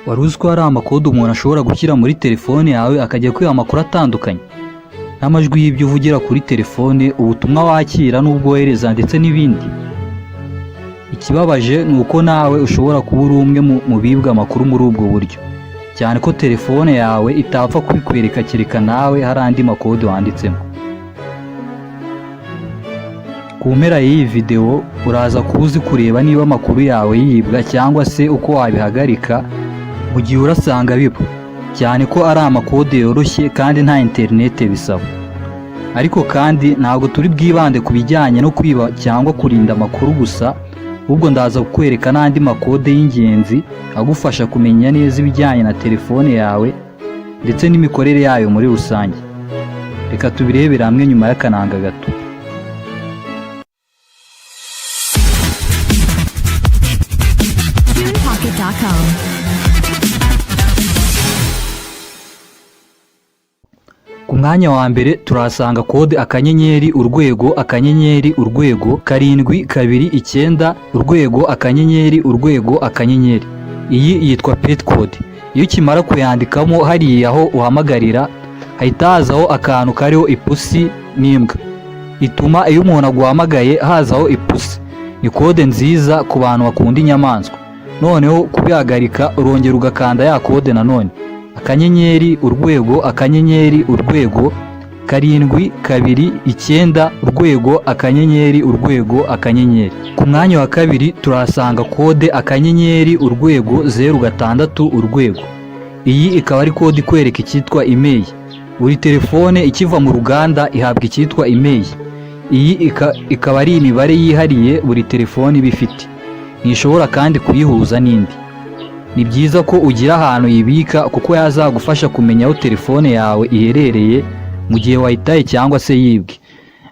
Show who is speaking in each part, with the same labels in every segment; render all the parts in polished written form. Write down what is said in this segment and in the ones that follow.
Speaker 1: Wari uzi ko hari amakode umuntu ashobora gushyira muri telefone yawe akajya kwiha amakuru atandukanye n'amajwi y'ibyo uvugira kuri telefone, ubutumwa wakira n'ubwohereza ndetse n'ibindi. Ikibabaje ni uko nawe ushobora kuba uri umwe mu bibwa amakuru muri ubwo buryo, cyane ko telefone yawe itapfa kubikwereka kereka nawe hari andi makode wanditsemo. Ku mpera y'iyi videwo uraza kuba uzi kureba niba amakuru yawe yibwa cyangwa se uko wabihagarika mu gihe urasanga biba, cyane ko ari amakode yoroshye kandi nta interinete bisaba. Ariko kandi ntabwo turi bwibande ku bijyanye no kwiba cyangwa kurinda amakuru gusa, ahubwo ndaza kukwereka n'andi makode y'ingenzi agufasha kumenya neza ibijyanye na telefone yawe ndetse n'imikorere yayo muri rusange. Reka tubirebere hamwe nyuma y'akananga gato.
Speaker 2: TunePocket.com.
Speaker 1: Ku mwanya wa mbere turahasanga kode akanyenyeri urwego akanyenyeri urwego 7 2 9 urwego akanyenyeri urwego akanyenyeri. Iyi yitwa pet code. Iyo ukimara kuyandikamo hariya aho uhamagarira hahita hazaho akantu kariho ipusi n'imbwa. Ituma iyo umuntu aguhamagaye hazaho ipusi. Ni kode nziza ku bantu bakunda inyamaswa. Noneho kubihagarika urongera ugakanda ya kode nanone akanyenyeri urwego akanyenyeri urwego 7 2 9 urwego akanyenyeri urwego akanyenyeri. Ku mwanya wa kabiri turahasanga kode akanyenyeri urwego 0 6 urwego. Iyi ikaba ari kode ikwereka icyitwa email. Buri telefone ikiva mu ruganda ihabwa icyitwa email. Iyi ikaba ari imibare yihariye buri telefone iba ifite. Ntishobora kandi kuyihuza n'indi. Ni byiza ko ugira ahantu uyibika kuko yazagufasha kumenya aho telefone yawe iherereye mu gihe wayitaye cyangwa se yibwe.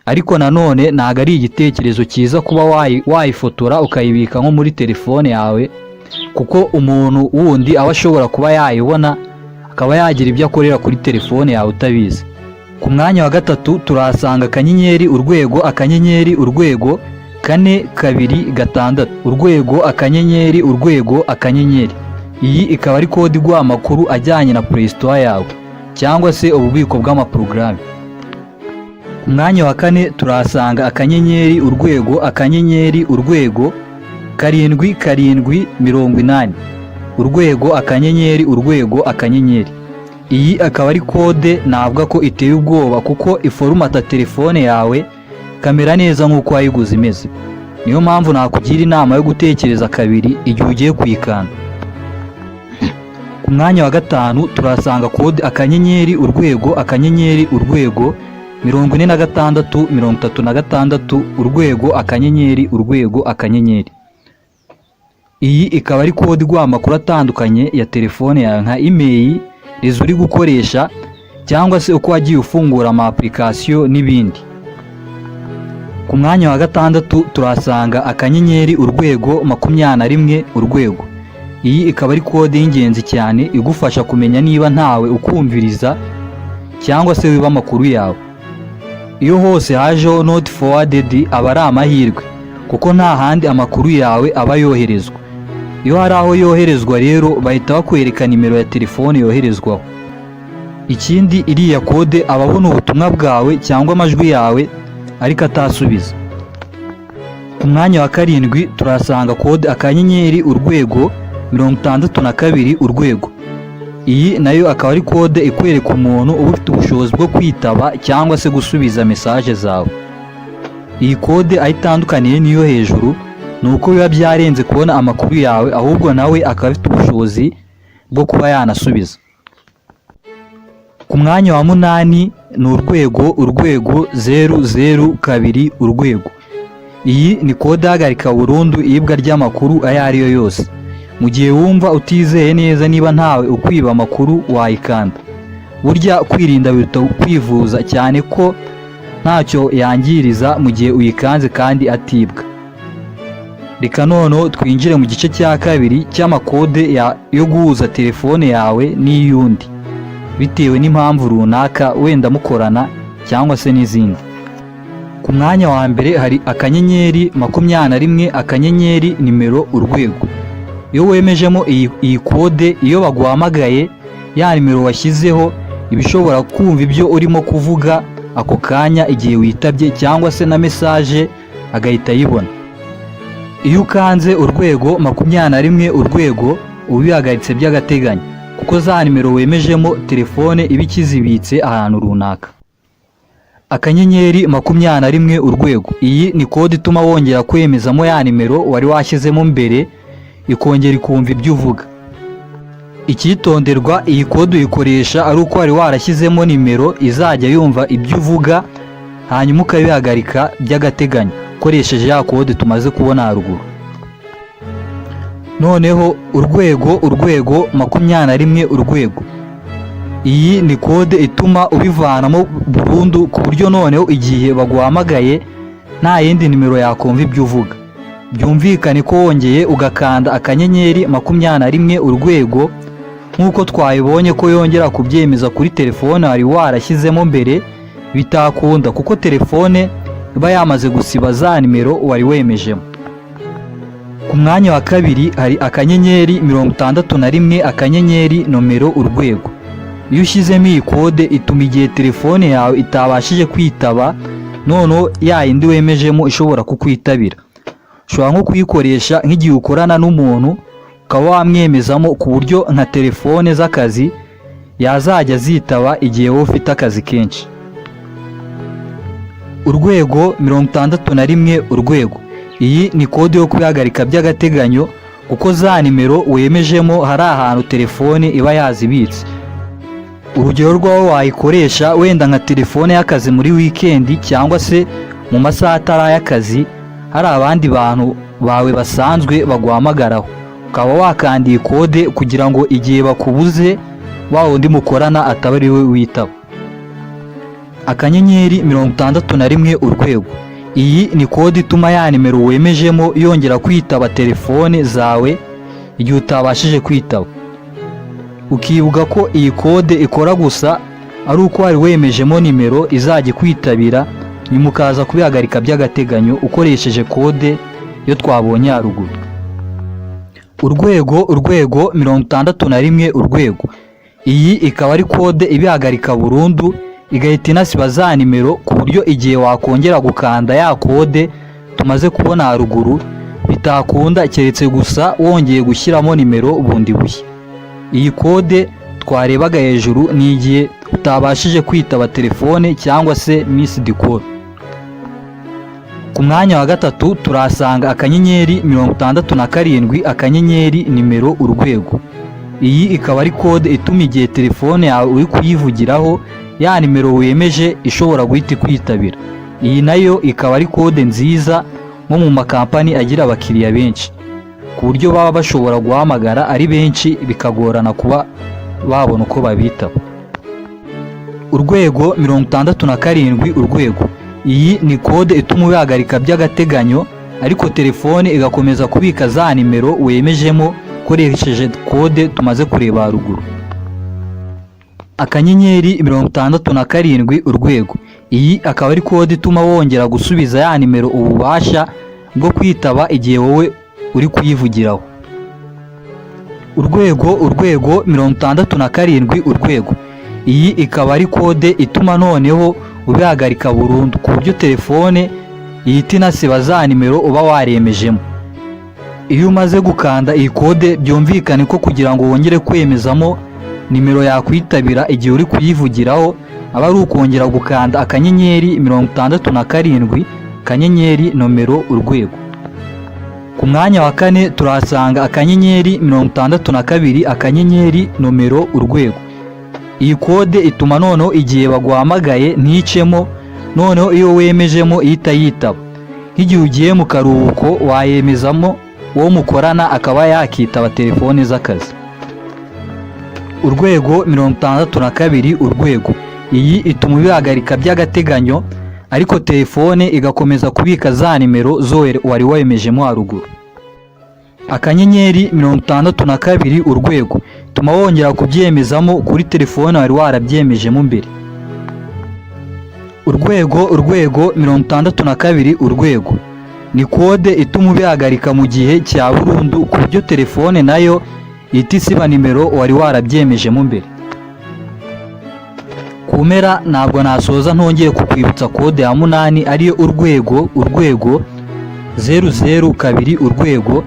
Speaker 1: Ariko nanone ntabwo ari igitekerezo cyiza kuba wayifotora ukayibika nko muri telefone yawe, kuko umuntu wundi aba ashobora kuba yayibona akaba yagira ibyo akorera kuri telefone yawe utabizi. Ku mwanya wa gatatu turahasanga akanyenyeri urwego akanyenyeri urwego 4 2 6 urwego akanyenyeri urwego akanyenyeri. Iyi ikaba ari kode iguha amakuru ajyanye na Play Store yawe cyangwa se ububiko bw'amaporogaramu. Ku mwanya wa kane turahasanga akanyenyeri urwego akanyenyeri urwego 7 7 80 urwego akanyenyeri urwego akanyenyeri. Iyi akaba ari kode navuga ko iteye ubwoba kuko iforumata telefone yawe kamera neza nk'uko wayiguze imeze. Niyo mpamvu nakugira inama yo gutekereza kabiri igihe ugiye kuyikanda. Ku mwanya wa gatanu turahasanga kode akanyenyeri urwego akanyenyeri urwego 46 36 urwego akanyenyeri urwego akanyenyeri. Iyi ikaba ari kode iguha amakuru atandukanye ya telefone yawe nka email, rezo uri gukoresha cyangwa se uko wagiye ufungura ama application n'ibindi. Ku mwanya wa gatandatu turahasanga akanyenyeri urwego 21 urwego. Iyi ikaba ari kode y'ingenzi cyane igufasha kumenya niba ntawe ukumviriza cyangwa se wiba amakuru yawe. Iyo hose hajeho not forwarded aba ari amahirwe kuko nta handi amakuru yawe aba yoherezwa. Iyo hari aho yoherezwa rero bahita bakwereka nimero ya telefone yoherezwaho. Ikindi iriya kode aba abona ubutumwa bwawe cyangwa amajwi yawe ariko atasubiza. Ku mwanya wa karindwi turahasanga kode akanyenyeri urwego 62 urwego. Iyi nayo akaba ari kode ikwereka umuntu uba ufite ubushobozi bwo kwitaba cyangwa se gusubiza mesaje zawe. Iyi kode aho itandukaniye n'iyo hejuru ni uko biba byarenze kubona amakuru yawe, ahubwo nawe akaba afite ubushobozi bwo kuba yanasubiza. Ku mwanya wa munani ni urwego urwego 0 0 2 urwego. Iyi ni kode ihagarika burundu iyibwa ry'amakuru ayo ari yo yose. Mu gihe wumva utizeye neza niba ntawe ukwiba amakuru wayikanda. Burya kwirinda biruta kwivuza, cyane ko ntacyo yangiriza mu gihe uyikanze kandi atibwa. Reka noneho twinjire mu gice cya kabiri cy'amakode yo guhuza telefone yawe n'iy'undi bitewe n'impamvu runaka wenda mukorana cyangwa se n'izindi. Ku mwanya wa mbere hari akanyenyeri 21 akanyenyeri nimero urwego. Iyo wemejemo iyi kode, iyo baguhamagaye, ya nimero washyizeho iba ishobora kumva ibyo urimo kuvuga ako kanya igihe witabye, cyangwa se na message agahita ayibona. Iyo ukanze #21#, uba ubihagaritse by'agateganyo, kuko za nimero wemejemo telefone iba ikizibitse ahantu runaka. *21#, iyi ni kode ituma wongera kwemezamo ya nimero wari washyizemo mbere, ikongera ikumva ibyo uvuga. Icyitonderwa: iyi kode uyikoresha ari uko wari warashyizemo nimero izajya yumva ibyo uvuga, hanyuma ukabihagarika by'agateganyo ukoresheje ya kode tumaze kubona haruguru. Noneho ##21#, iyi ni kode ituma ubivanamo burundu, ku buryo noneho igihe baguhamagaye nta yindi nimero yakumva ibyo uvuga. Byumvikane ko wongeye ugakanda *21# nk'uko twabibonye ko yongera kubyemeza kuri telefone wari warashyizemo mbere, bitakunda, kuko telefone iba yamaze gusiba za nimero wari wemejemo. Ku mwanya wa kabiri hari *61*#. Iyo ushyizemo iyi kode, ituma igihe telefone yawe itabashije kwitaba, noneho ya yindi wemejemo ishobora kukwitabira. Ushobora nko kuyikoresha nk'igihe ukorana n'umuntu, ukaba wamwemezamo ku buryo nka telefone z'akazi yazajya zitaba igihe wowe ufite akazi kenshi. #61#, iyi ni kode yo kubihagarika by'agateganyo, kuko za nimero wemejemo hari ahantu telefone iba yazibitse. Urugero rw'aho wayikoresha, wenda nka telefone y'akazi muri wikendi cyangwa se mu masaha atari ay'akazi, hari abandi bantu bawe basanzwe baguhamagaraho, ukaba wakanda iyi kode kugira ngo igihe bakubuze, wa wundi mukorana ataba ari we witaba. *61#, iyi ni kode ituma ya nimero wemejemo yongera kwitaba telefone zawe igihe utabashije kwitaba. Ukibuka ko iyi kode ikora gusa ari uko wari wemejemo nimero izajya ikwitabira, nyuma ukaza kubihagarika by'agateganyo ukoresheje kode yo twabonye haruguru. ##61#, iyi ikaba ari kode ibihagarika burundu, igahita inasiba za nimero, ku buryo igihe wakongera gukanda ya kode tumaze kubona haruguru bitakunda, keretse gusa wongeye gushyiramo nimero bundi bushya. Iyi kode twarebaga hejuru ni igihe utabashije kwitaba telefone cyangwa se missed call. Ku mwanya wa gatatu turahasanga *67*##. Iyi ikaba ari kode ituma igihe telefone yawe uri kuyivugiraho, ya nimero wemeje ishobora guhita ikwitabira. Iyi nayo ikaba ari kode nziza nko mu makampani agira abakiriya benshi, ku buryo baba bashobora guhamagara ari benshi bikagorana kuba babona uko babitaba. #67#, iyi ni kode ituma ubihagarika by'agateganyo, ariko telefone igakomeza kubika za nimero wemejemo ukoresheje kode tumaze kureba haruguru. *67#, iyi akaba ari kode ituma wongera gusubiza ya nimero ububasha bwo kwitaba igihe wowe uri kuyivugiraho. ##67#, iyi ikaba ari kode ituma noneho ubihagarika burundu, ku buryo telefone ihita inasiba za nimero uba waremejemo. Iyo umaze gukanda iyi kode, byumvikane ko kugira ngo wongere kwemezamo nimero yakwitabira igihe uri kuyivugiraho, aba ari ukongera gukanda *67*##. Ku mwanya wa kane turahasanga *62*#. Iyi kode ituma noneho igihe baguhamagaye nticemo, noneho iyo wemejemo ihita yitaba. Nk'igihe ugiye mu karuhuko, wayemezamo uwo mukorana akaba yakitaba telefone z'akazi. #62#, iyi ituma ubihagarika by'agateganyo, ariko telefone igakomeza kubika za nimero zo wari wemejemo haruguru. *62#, ituma wongera kubyemezamo kuri telefone wari warabyemejemo mbere. ##62#. Ni kode ituma ubihagarika mu gihe cya burundu, ku buryo telefone nayo ihita isiba nimero wari warabyemejemo mbere. Ku mpera, ntabwo nasoza ntongeye kukwibutsa kode ya munani, ariyo **002#,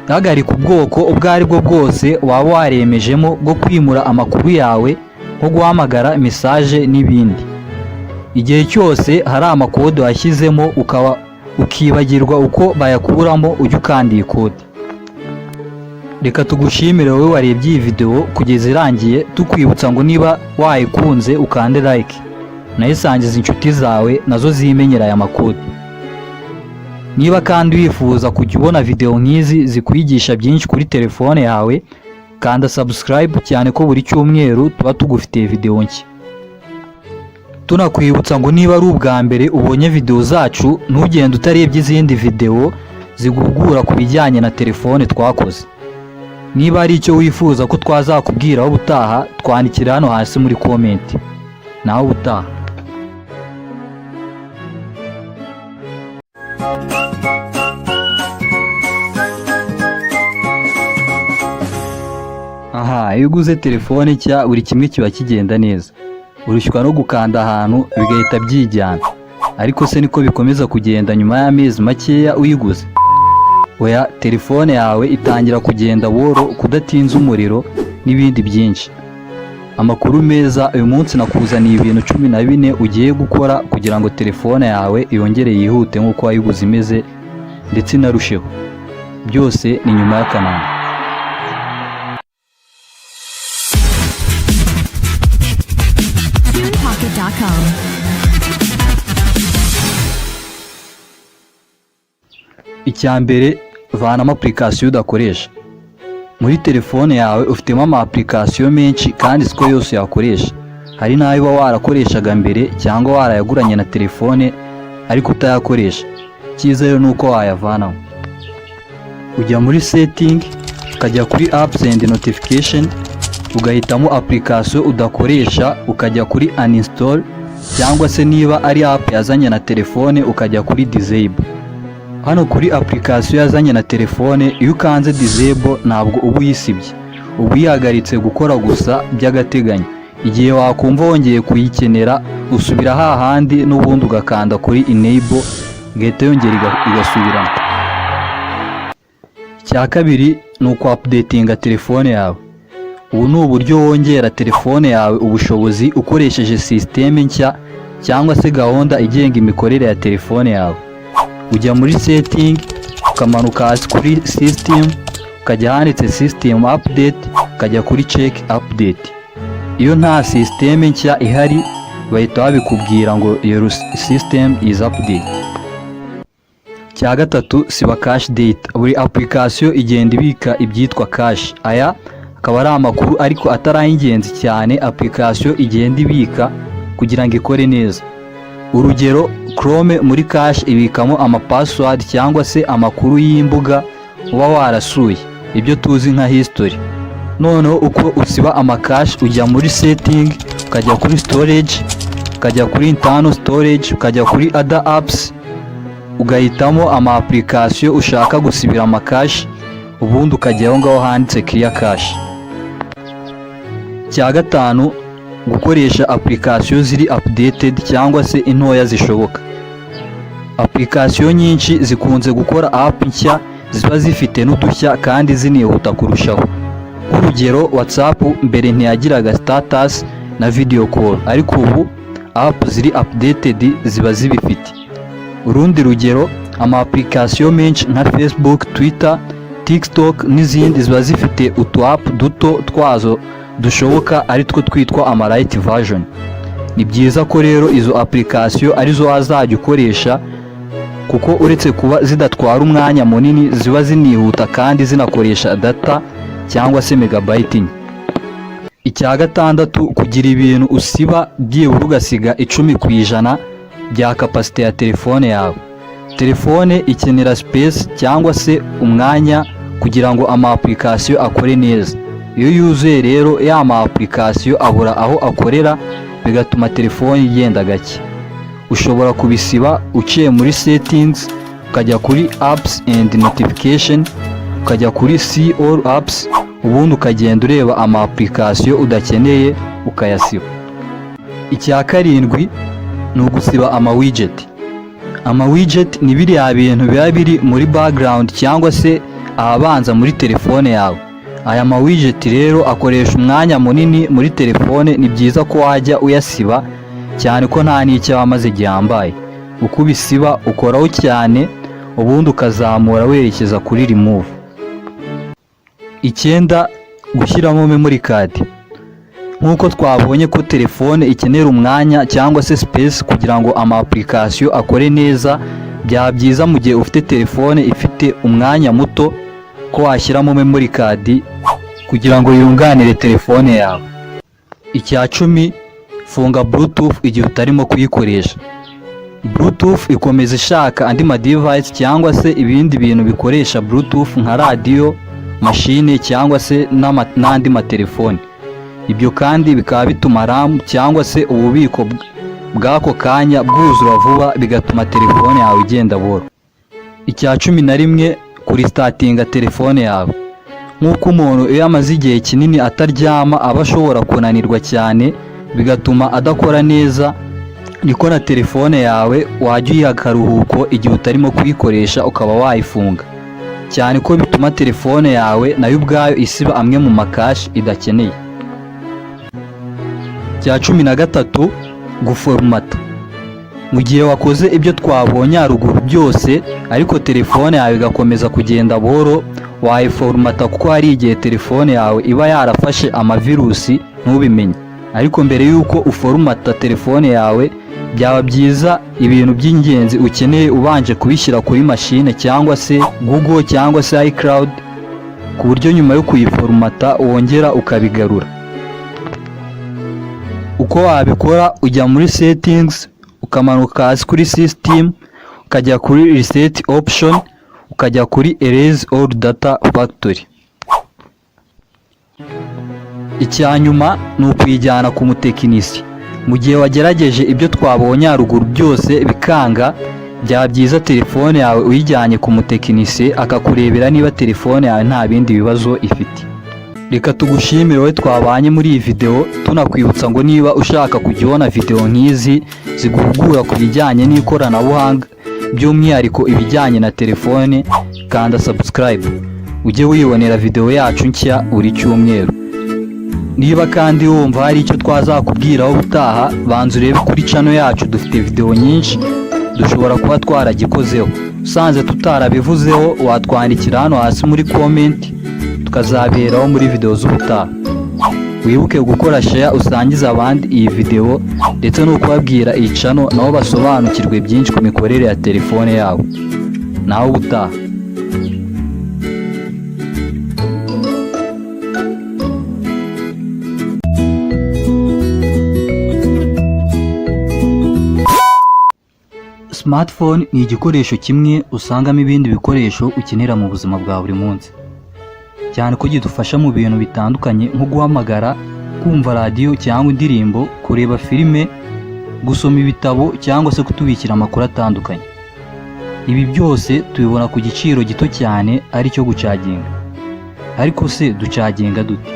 Speaker 1: ihagarika ubwoko ubwo ari bwo bwose waba waremejemo bwo kwimura amakuru yawe, nko guhamagara, message n'ibindi. Igihe cyose hari amakode washyizemo ukaba ukibagirwa uko bayakuramo, ujye ukanda iyi kode. Reka tugushimire wowe warebye iyi video kugeza irangiye, tukwibutsa ngo niba wayikunze ukande like, nayo isangiza inshuti zawe nazo zimenyera aya makode. Niba kandi wifuza kujya ubona video nk'izi zikwigisha byinshi kuri telefone yawe, kanda subscribe, cyane ko buri cyumweru tuba tugufitiye video nshya. Tunakwibutsa ngo niba ari ubwa mbere ubonye video zacu, ntugende utarebye izindi video ziguhugura ku bijyanye na telefone twakoze. Niba hari icyo wifuza ko twazakubwiraho ubutaha, twandikira hano hasi muri comment. Naho ubutaha. Aha, iyo uguze telefone nshya, buri kimwe kiba kigenda neza, urushywa no gukanda ahantu bigahita byijyana. Ariko se niko bikomeza kugenda nyuma y'amezi makeya uyiguze? Oya, telefone yawe itangira kugenda buhoro, kudatinza umuriro n'ibindi byinshi. Amakuru meza: uyu munsi nakuzaniye ibintu 14 ugiye gukora kugira ngo telefone yawe yongere yihute nk'uko wayiguze imeze, ndetse inarusheho. Byose ni nyuma y'akanama.
Speaker 2: TunePocket.com.
Speaker 1: Icya mbere, vanamo application udakoresha. Muri telefone yawe ufitemo ama application menshi, kandi siko yose uyakoresha. Hari n'ayo uba warakoreshaga mbere cyangwa warayaguranye na telefone ariko utayakoresha. Icyiza rero ni uko wayavanamo. Ujya muri setting, ukajya kuri apps and notification, ugahitamo application udakoresha, ukajya kuri uninstall, cyangwa se niba ari app yazanye na telefone ukajya kuri disable. Hano kuri application yazanye na telefone, iyo ukanze disable ntabwo uba uyisibye, uba uyihagaritse gukora gusa by'agateganyo. Igihe wakumva wongeye kuyikenera, usubira hahandi n'ubundi ugakanda kuri enable, igahita yongera igasubiramo. Icya kabiri ni uku-updatinga telefone yawe. Ubu ni uburyo wongera telefone yawe ubushobozi ukoresheje sisiteme nshya cyangwa se gahunda igenga imikorere ya telefone yawe. Ujya muri setting, ukamanuka hasi kuri system, ukajya ahanditse system update, ukajya kuri check update. Iyo nta sisiteme nshya ihari, bahita babikubwira ngo your system is update. Cya gatatu, siba cache data. Buri application igenda ibika ibyitwa cache. Aya akaba ari amakuru ariko atari ay'ingenzi cyane application igenda ibika kugira ngo ikore neza. Urugero, Chrome muri cache ibikamo ama password cyangwa se amakuru y'imbuga uba warasuye, ibyo tuzi nka history. Noneho uko usiba ama cache: ujya muri setting, ukajya kuri storage, ukajya kuri internal storage, ukajya kuri other apps, ugahitamo ama application ushaka gusibira ama cache, ubundi ukajya aho ngaho handitse clear cache. Cya gatanu, gukoresha application ziri updated cyangwa se intoya zishoboka. Application nyinshi zikunze gukora app nshya ziba zifite n'udushya kandi zinihuta kurushaho. Nk'urugero, WhatsApp mbere ntiyagiraga status na video call, ariko ubu app ziri updated ziba zibifite. Urundi rugero, ama application menshi nka Facebook, Twitter, TikTok n'izindi ziba zifite utu app duto twazo dushoboka, ari two twitwa ama lite version. Ni byiza ko rero izo application arizo wazajya ukoresha, kuko uretse kuba zidatwara umwanya munini, ziba zinihuta kandi zinakoresha data cyangwa se megabyte nke. Icya gatandatu, kugira ibintu usiba, byibura ugasiga 10% bya capacité ya telefone yawe. Telefone ikenera space cyangwa se umwanya kugira ngo ama application akore neza. Iyo yuzuye rero, ya ma application abura aho akorera, bigatuma telefone igenda gake. Ushobora kubisiba uciye muri settings, ukajya kuri Apps and Notification, ukajya kuri See all apps, ubundi ukagenda ureba ama application udakeneye ukayasiba. Icya karindwi ni ugusiba ama widget. Ama widget ni biriya bintu biba biri muri background cyangwa se ahabanza muri telefone yawe. Aya ma widget rero akoresha umwanya munini muri telefone. Ni byiza ko wajya uyasiba, cyane ko nta n'icyo aba amaze gihambaye. Uko ubisiba, ukoraho cyane, ubundi ukazamura werekeza kuri Remove. Icyenda, gushyiramo memory card. Nk'uko twabonye ko telefone ikenera umwanya cyangwa se space kugira ngo ama application akore neza, byaba byiza mu gihe ufite telefone ifite umwanya muto ko washyiramo memory card kugira ngo yunganire telefone yawe. Icya 10, funga Bluetooth igihe utarimo kuyikoresha. Bluetooth ikomeza ishaka andi ma device cyangwa se ibindi bintu bikoresha Bluetooth nka radiyo, mashine cyangwa se n'andi matelefoni. Ibyo kandi bikaba bituma RAM cyangwa se ububiko bw'ako kanya bwuzura vuba, bigatuma telefone yawe igenda buhoro. Icya 11, kurestartinga telefone yawe. Nk'uko umuntu iyo amaze igihe kinini ataryama aba ashobora kunanirwa cyane, bigatuma adakora neza, niko na telefone yawe wajya uyiha akaruhuko igihe utarimo kuyikoresha, ukaba wayifunga, cyane ko bituma telefone yawe nayo ubwayo isiba amwe mu ma cache idakeneye. Cya 13, guformata. Mu gihe wakoze ibyo twabonye haruguru byose ariko telefone yawe igakomeza kugenda buhoro, wayiformata, kuko hari igihe telefone yawe iba yarafashe amavirusi ntubimenye. Ariko mbere y'uko uformata telefone yawe, byaba byiza ibintu by'ingenzi ukeneye ubanje kubishyira kuri mashine cyangwa se Google cyangwa se iCloud, ku buryo nyuma yo kuyiformata wongera ukabigarura. Uko wabikora, ujya muri Settings, ukamanuka hasi kuri System, ukajya kuri Reset option, ukajya kuri Erase all data factory. Icya nyuma ni ukuyijyana ku mutekinisiye. Mu gihe wagerageje ibyo twabonye haruguru byose bikanga, byaba byiza telefone yawe uyijyanye ku mutekinisiye, akakurebera niba telefone yawe nta bindi bibazo ifite. Reka tugushimire wowe twabanye muri iyi video, tunakwibutsa ngo niba ushaka kujya ubona video nk'izi ziguhugura ku bijyanye n'ikoranabuhanga, by'umwihariko ibijyanye na telefone, kanda subscribe ujye wibonera video yacu nshya buri cyumweru. Niba kandi wumva hari icyo twazakubwiraho ubutaha, banza urebe kuri channel yacu, dufite video nyinshi, dushobora kuba twaragikozeho. Usanze tutarabivuzeho, watwandikira hano hasi muri comment, tukazaberaho muri video z'ubutaha. Wibuke gukora share, usangize abandi iyi video, ndetse no kubabwira iyi channel, nabo basobanukirwe byinshi ku mikorere ya telefone yabo. Naho ubutaha. Smartphone ni igikoresho kimwe usangamo ibindi bikoresho ukenera mu buzima bwa buri munsi, cyane ko kidufasha mu bintu bitandukanye nko guhamagara, kumva radiyo cyangwa indirimbo, kureba filime, gusoma ibitabo cyangwa se kutubikira amakuru atandukanye. Ibi byose tubibona ku giciro gito cyane, ari cyo gucaginga. Ariko se ducaginga dute?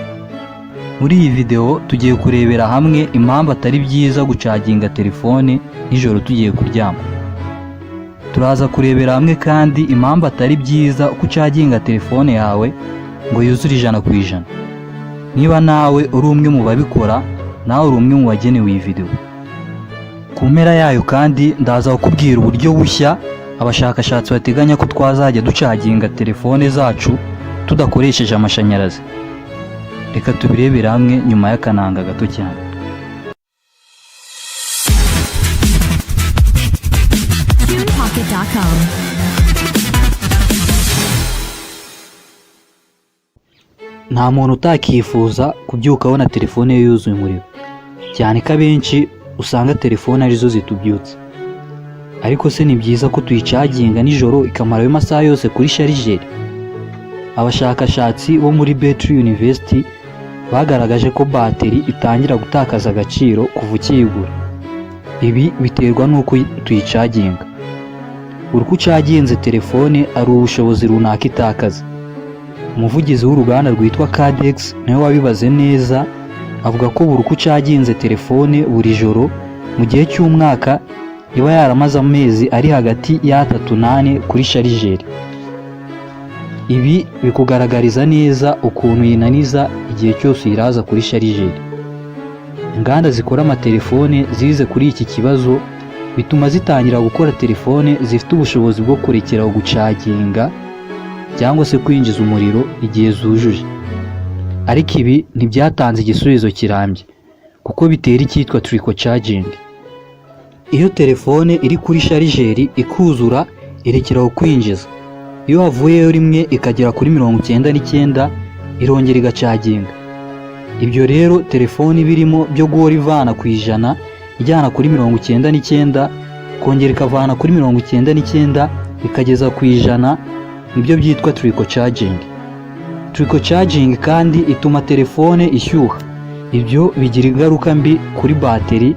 Speaker 1: Muri iyi video tugiye kurebera hamwe impamvu atari byiza gucaginga telefone nijoro tugiye kuryama. Turaza kurebera hamwe kandi impamvu atari byiza ko ucaginga telefone yawe ngo yuzure 100%. Niba nawe uri umwe mu babikora, nawe uri umwe mu bagenewe iyi video. Ku mpera yayo kandi ndaza kukubwira uburyo bushya abashakashatsi bateganya ko twazajya ducaginga telefone zacu tudakoresheje amashanyarazi. Reka tubirebere hamwe nyuma y'akananga gato cyane.
Speaker 2: TunePocket.com.
Speaker 1: Nta muntu utakifuza kubyuka abona telefone ye yuzuye umuriro, cyane ko abenshi usanga telefone arizo zitubyutsa. Ariko se ni byiza ko tuyicaginga nijoro ikamara ayo masaha yose kuri charger? Abashakashatsi bo muri Battery University bagaragaje ko bateri itangira gutakaza agaciro kuva ukiyigura. Ibi biterwa n'uko tuyicaginga. Buri uko ucaginze telefone ari ubushobozi runaka itakaza. Umuvugizi w'uruganda rwitwa Cadex niwe wabibaze neza, avuga ko buri uko ucaginze telefone buri joro, mu gihe cy'umwaka iba yaramaze amezi ari hagati y'3 n'4 kuri chargeur. Ibi bikugaragariza neza ukuntu yinaniza igihe cyose uyiraza kuri chargeur. Inganda zikora amatelefone zize kuri iki kibazo, bituma zitangira gukora telefone zifite ubushobozi bwo kurekera gucaginga cyangwa se kwinjiza umuriro igihe zujuje. Ariko ibi ntibyatanze igisubizo kirambye, kuko bitera icyitwa trickle charging. Iyo telefone iri kuri chargeur ikuzura, irekeraho kwinjiza. Iyo havuyeyo rimwe ikagera kuri 99, irongera igacaginga. Ibyo rero telefone iba irimo byo guhora ivana ku 100 ijyana kuri 99, kongera ikavana kuri 99 ikageza ku 100, nibyo byitwa trickle charging. Trickle charging kandi ituma telefone ishyuha. Ibyo bigira ingaruka mbi kuri bateri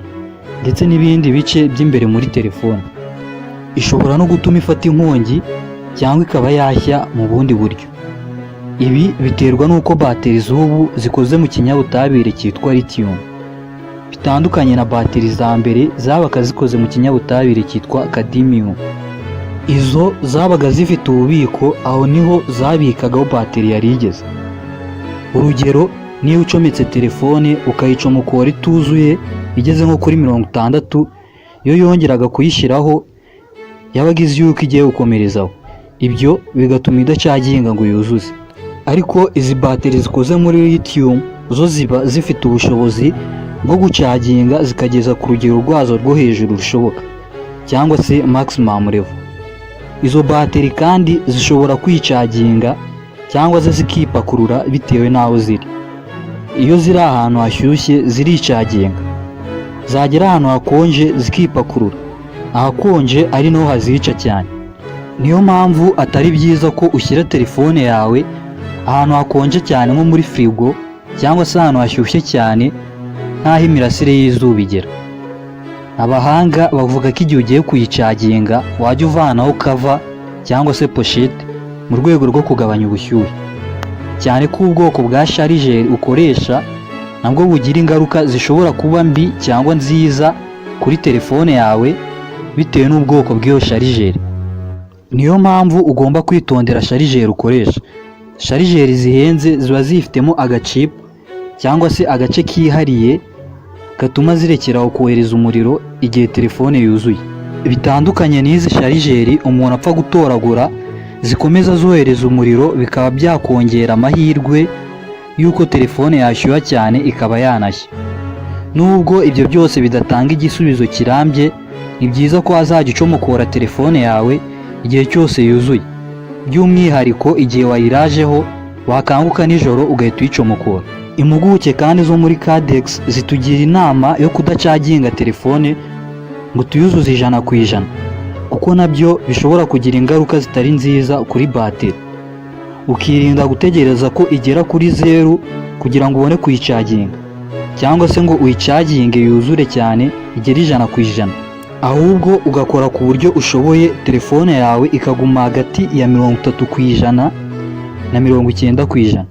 Speaker 1: ndetse n'ibindi bice by'imbere muri telefone. Ishobora no gutuma ifata inkongi cyangwa ikaba yashya mu bundi buryo. Ibi biterwa n'uko bateri z'ubu zikoze mu kinyabutabire cyitwa lithium, bitandukanye na bateri za mbere zabaga zikoze mu kinyabutabire cyitwa cadmium. Izo zabaga zifite ububiko, aho niho zabikagaho bateri yari igeze. Urugero, niba ucometse telefone ukayicomokora ituzuye, igeze nko kuri 60, iyo yongeraga kuyishyiraho yabaga izi yuko igiye gukomerezaho, ibyo bigatuma idacaginga ngo yuzuze. Ariko izi bateri zikoze muri lithium zo ziba zifite ubushobozi bwo gucaginga zikageza ku rugero rwazo rwo hejuru rushoboka, cyangwa se maximum level. Izo bateri kandi zishobora kwicaginga cyangwa se zikipakurura bitewe n'aho ziri. Iyo ziri ahantu hashyushye ziricaginga, zagera ahantu hakonje zikipakurura, ahakonje ari naho hazica cyane. Niyo mpamvu atari byiza ko ushyira telefone yawe ahantu hakonje cyane nko muri firigo, cyangwa se ahantu hashyushye cyane nk'aho imirasire y'izuba igera. Abahanga bavuga ko igihe ugiye kuyicaginga wajya uvanaho cover cyangwa se pochette mu rwego rwo kugabanya ubushyuhe, cyane ko ubwoko bwa chargeur ukoresha nabwo bugira ingaruka zishobora kuba mbi cyangwa nziza kuri telefone yawe bitewe n'ubwoko bw'iyo chargeur. Niyo mpamvu ugomba kwitondera chargeur ukoresha. Chargeur zihenze ziba zifitemo agachip cyangwa se agace kihariye gatuma zirekeraho kohereza umuriro igihe telefone yuzuye, bitandukanye n'izi chargeur umuntu apfa gutoragura zikomeza zohereza umuriro, bikaba byakongera amahirwe y'uko telefone yashyuha cyane ikaba yanashya. Nubwo ibyo byose bidatanga igisubizo kirambye, ni byiza ko wazajya ucomokora telefone yawe igihe cyose yuzuye, by'umwihariko igihe wayirajeho, wakanguka nijoro ugahita uyicomokora. Impuguke kandi zo muri Cadex zitugira inama yo kudacaginga telefone ngo tuyuzuze 100%, kuko nabyo bishobora kugira ingaruka zitari nziza kuri bateri. Ukirinda gutegereza ko igera kuri zeru kugira ngo ubone kuyicaginga, cyangwa se ngo uyicaginge yuzure cyane igere 100%, ahubwo ugakora ku buryo ushoboye telefone yawe ikaguma hagati ya 30% na 90%.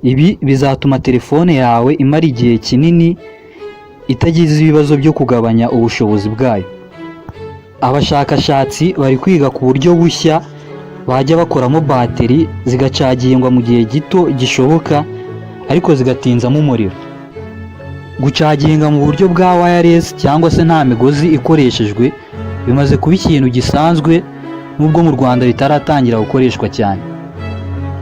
Speaker 1: Ibi bizatuma telefone yawe imara igihe kinini itagize ibibazo byo kugabanya ubushobozi bwayo. Abashakashatsi bari kwiga ku buryo bushya bajya bakoramo bateri zigacagingwa mu gihe gito gishoboka, ariko zigatinzamo umuriro. Gucaginga mu buryo bwa wireless cyangwa se nta migozi ikoreshejwe bimaze kuba ikintu gisanzwe, nubwo mu Rwanda bitaratangira gukoreshwa cyane.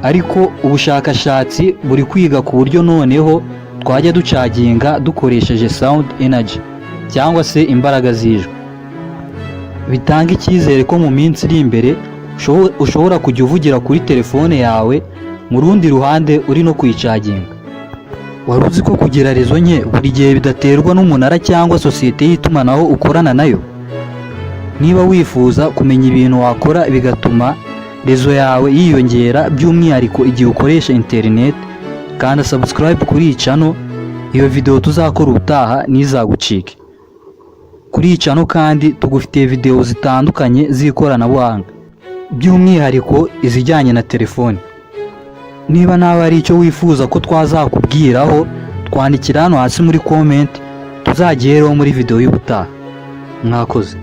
Speaker 1: Ariko ubushakashatsi buri kwiga ku buryo noneho twajya ducaginga dukoresheje sound energy cyangwa se imbaraga z'ijwi. Bitanga icyizere ko mu minsi iri imbere ushobora kujya uvugira kuri telefone yawe, mu rundi ruhande uri no kuyicaginga. Wari uzi ko kugira réseau nke buri gihe bidaterwa n'umunara cyangwa sosiyete y'itumanaho ukorana nayo? Niba wifuza kumenya ibintu wakora bigatuma réseau yawe yiyongera, by'umwihariko igihe ukoresha interineti, kanda subscribe kuri iyi channel. Iyo video tuzakora ubutaha ntizagucike. Kuri iyi channel kandi tugufitiye videwo zitandukanye z'ikoranabuhanga, by'umwihariko izijyanye na telefone. Niba nawe hari icyo wifuza ko twazakubwiraho, twandikira hano hasi muri comment, tuzagihereho muri videwo y'ubutaha. Mwakoze.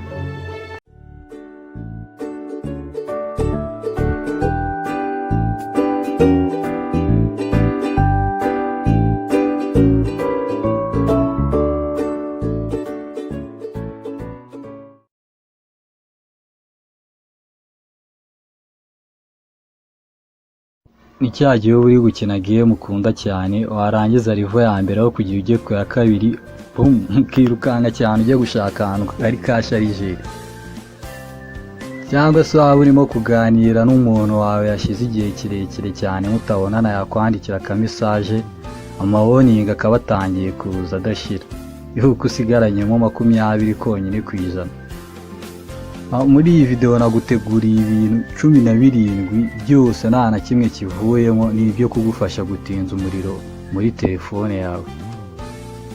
Speaker 1: Ni cya gihe uba uri gukina game ukunda cyane, warangiza level ya mbere, aho kugira ujye ku ya kabiri, bum, ukirukanka cyane ujye gushaka ahantu hari ka charger. Cyangwa se waba urimo kuganira n'umuntu wawe yashize igihe kirekire cyane mutabonana, yakwandikira aka message, ama warning akaba atangiye kuza adashira yuko usigaranyemo 20 konyine%. Muri iyi video naguteguriye ibintu 17 byose nta na kimwe kivuyemo, ni ibyo kugufasha gutinza umuriro muri telefone yawe.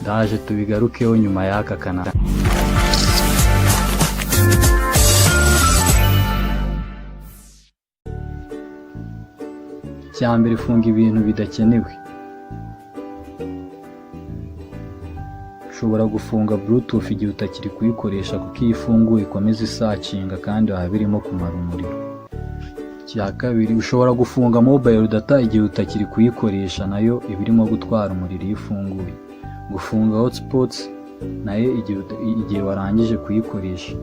Speaker 1: Ndaje tubigarukeho nyuma y'aka kana. Icya mbere, funga ibintu bidakenewe. Ushobora gufunga Bluetooth igihe utakiri kuyikoresha, kuko iyo ifunguye ikomeza isacinga kandi waba irimo kumara umuriro. Icya kabiri, ushobora gufunga mobile data igihe utakiri kuyikoresha, nayo iba irimo gutwara umuriro iyo ifunguye. Gufunga hotspots nayo igihe warangije kuyikoresha,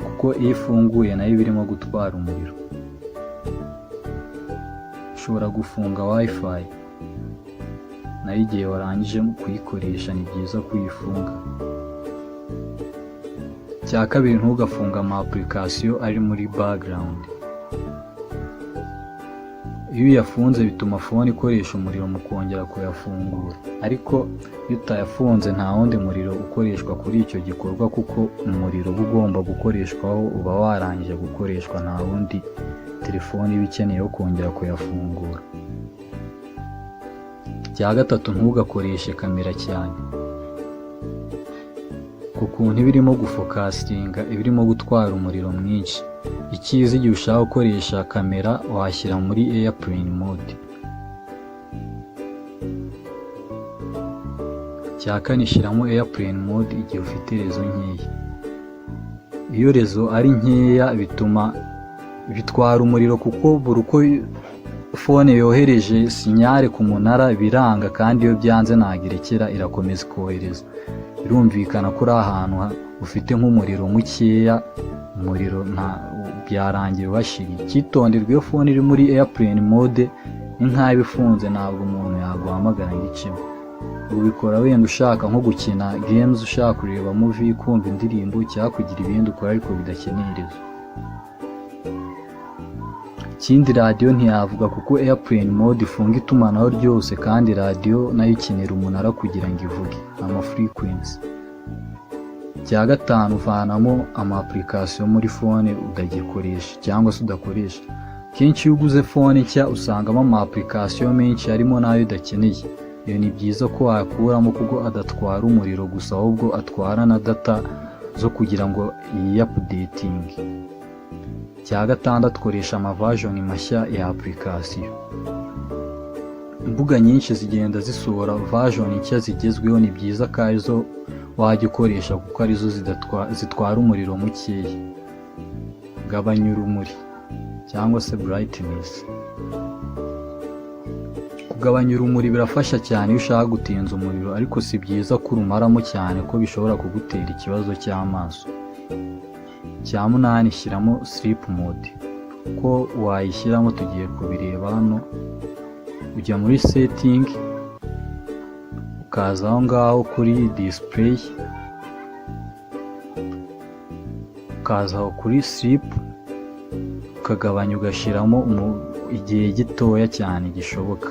Speaker 1: kuko iyo ifunguye nayo iba irimo gutwara umuriro. Ushobora gufunga WiFi nayo igihe warangije kuyikoresha, ni byiza kuyifunga. Icya kabiri, ntugafunge ama application ari muri background. Iyo uyafunze bituma phone ikoresha umuriro mu kongera kuyafungura, ariko iyo utayafunze nta wundi muriro ukoreshwa kuri icyo gikorwa, kuko umuriro uba ugomba gukoreshwaho uba warangije gukoreshwa, nta wundi telefone iba ikeneye wo kongera kuyafungura. Icya gatatu, ntugakoreshe kamera cyane. Ku kuntu iba irimo gufokasinga, iba irimo gutwara umuriro mwinshi. Icyiza, igihe ushaka gukoresha kamera, washyira muri airplane mode. Icya kane, shyiramo airplane mode igihe ufite réseau nkeya. Iyo réseau ari nkeya bituma bitwara umuriro, kuko buri uko phone yohereje signal ku munara biranga, kandi iyo byanze ntabwo irekera, irakomeza ikohereza. Birumvikana ko uri ahantu ufite nk'umuriro mukeya, umuriro nta byarangira ubashiriye. Icyitonderwa, iyo phone iri muri airplane mode ni nk'aho iba ifunze, ntabwo umuntu yaguhamagara ngo icemo. Ubikora wenda ushaka nko gukina games, ushaka kureba movie, kumva indirimbo, cyangwa kugira ibindi ukora ariko bidakeneye réseau. Ikindi, radiyo ntiyavuga, kuko airplane mode ifunga itumanaho ryose, kandi radiyo nayo ikenera umunara kugira ngo ivuge ama frequency. Icya gatanu, uvanamo ama application muri phone utagikoresha cyangwa se udakoresha. Kenshi iyo uguze phone nshya usangamo ama application menshi, harimo n'ayo udakeneye. Iyo ni byiza ko wayakuramo, kuko adatwara umuriro gusa, ahubwo atwara na data zo kugira ngo yiyapudetinge. Icya gatandatu, koresha ama version mashya ya application. Imbuga nyinshi zigenda zisohora version nshya zigezweho, ni byiza ko arizo wajya ukoresha, kuko arizo zitwara umuriro mukeya. Gabanya urumuri cyangwa se brightness. Kugabanya urumuri birafasha cyane iyo ushaka gutinza umuriro, ariko si byiza ko urumaramo cyane, ko bishobora kugutera ikibazo cy'amaso. Icya munani, shyiramo sleep mode. Uko wayishyiramo tugiye kubireba hano. Ujya muri setting, ukaza aho ngaho kuri display, ukaza aho kuri sleep, ukagabanya, ugashyiramo igihe gitoya cyane gishoboka.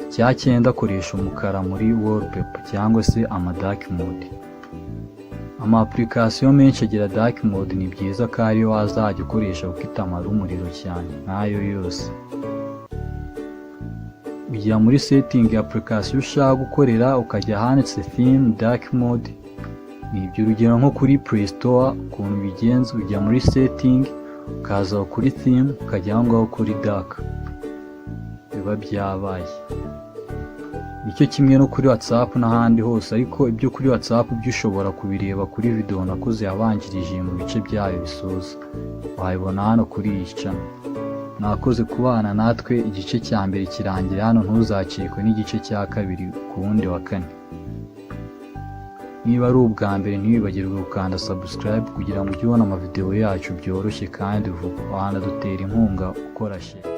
Speaker 1: Icya cyenda, koresha umukara muri wallpaper cyangwa se ama dark mode. Ama application menshi agira dark mode, ni byiza ko ariyo wazajya ukoresha kuko itamara umuriro cyane nk'ayo yose. Ujya muri setting ya application ushaka gukorera, ukajya ahanditse theme dark mode. Ni ibyo. Urugero nko kuri Play Store ukuntu bigenza: ujya muri setting, ukaza kuri theme, ukajya aho ngaho kuri dark, biba byabaye. Nicyo kimwe no kuri WhatsApp n'ahandi hose, ariko ibyo kuri WhatsApp byo ushobora kubireba kuri video nakoze yabanjirije mu bice byayo bisoza, wayibona hano kuri iyi channel. Mwakoze kubana natwe. Igice cya mbere kirangira hano, ntuzacikwe n'igice cya kabiri ku wundi wa kane. Niba ari ubwa mbere, ntiwibagirwe gukanda subscribe kugira ngo ujye ubona amavideo yacu byoroshye kandi vuba. Wanadutera inkunga ukora share.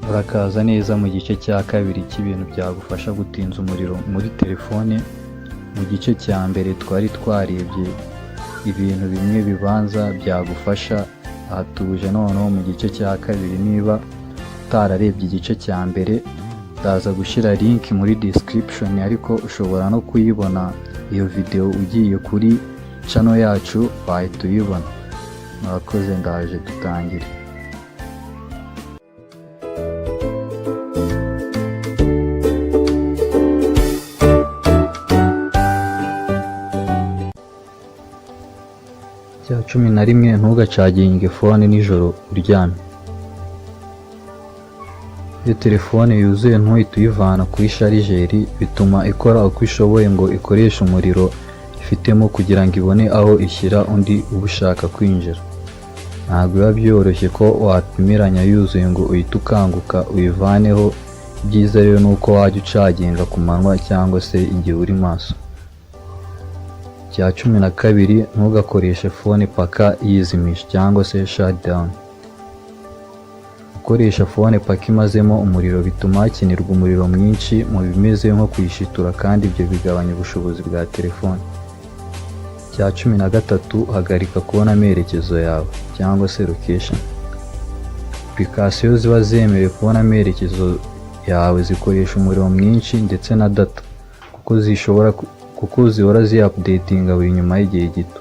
Speaker 1: Urakaza neza mu gice cya kabiri cy'ibintu byagufasha gutinza umuriro muri telefone. Mu gice cya mbere twari twarebye ibintu bimwe bibanza byagufasha. Aha tuje noneho mu gice cya kabiri. Niba utararebye igice cya mbere, ndaza gushyira link muri description, ariko ushobora no kuyibona iyo video ugiye kuri channel yacu, wahita uyibona. Murakoze, ndaje dutangire. Cya 11: ntugacaginge phone nijoro uryamye. Iyo telefone yuzuye ntuhite uyivana kuri charger, bituma ikora uko ishoboye ngo ikoreshe umuriro ifitemo kugira ngo ibone aho ishyira undi uba ushaka kwinjira. Ntabwo biba byoroshye ko wapimiranya yuzuye ngo uhite ukanguka uyivaneho. Ibyiza rero ni uko wajya ucaginga ku manywa cyangwa se igihe uri maso. Icya 12: ntugakoreshe phone paka yizimije cyangwa se shutdown. Gukoresha phone paka imazemo umuriro bituma hakenerwa umuriro mwinshi mu bimeze nko kuyishitura, kandi ibyo bigabanya ubushobozi bwa telefone. Icya 13: hagarika kubona amerekezo yawe cyangwa se location. Application ziba zemerewe kubona amerekezo yawe zikoresha umuriro mwinshi ndetse na data, kuko zihora ziyaupdatinga buri nyuma y'igihe gito.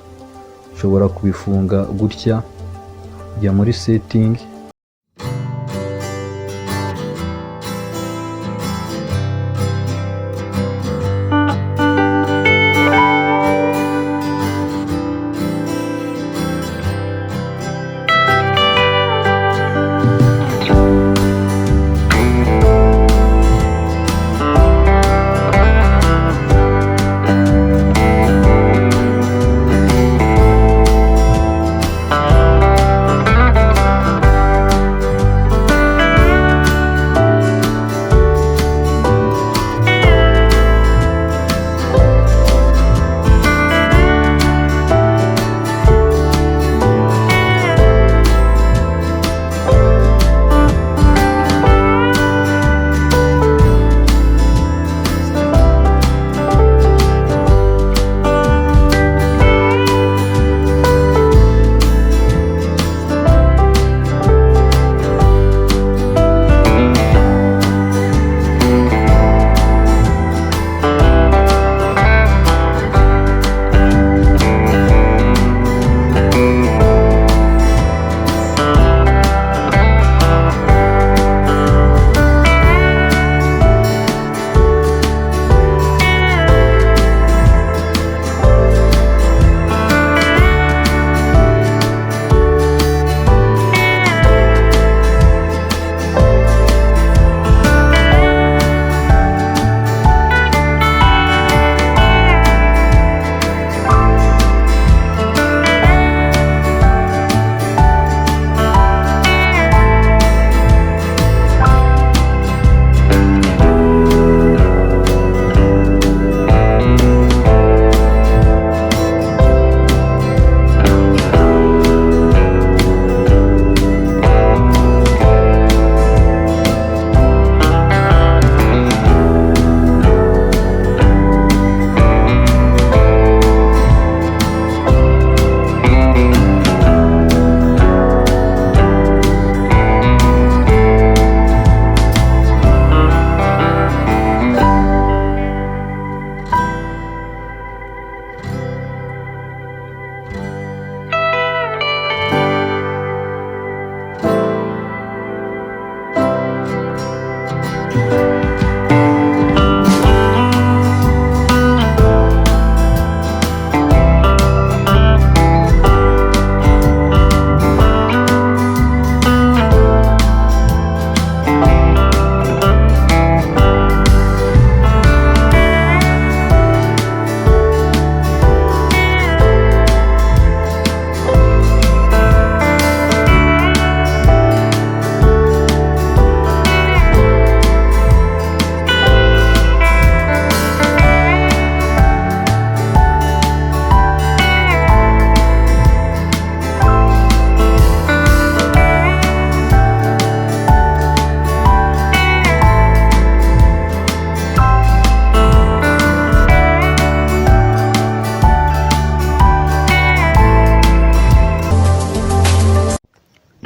Speaker 1: Ushobora kubifunga gutya: ujya muri setting,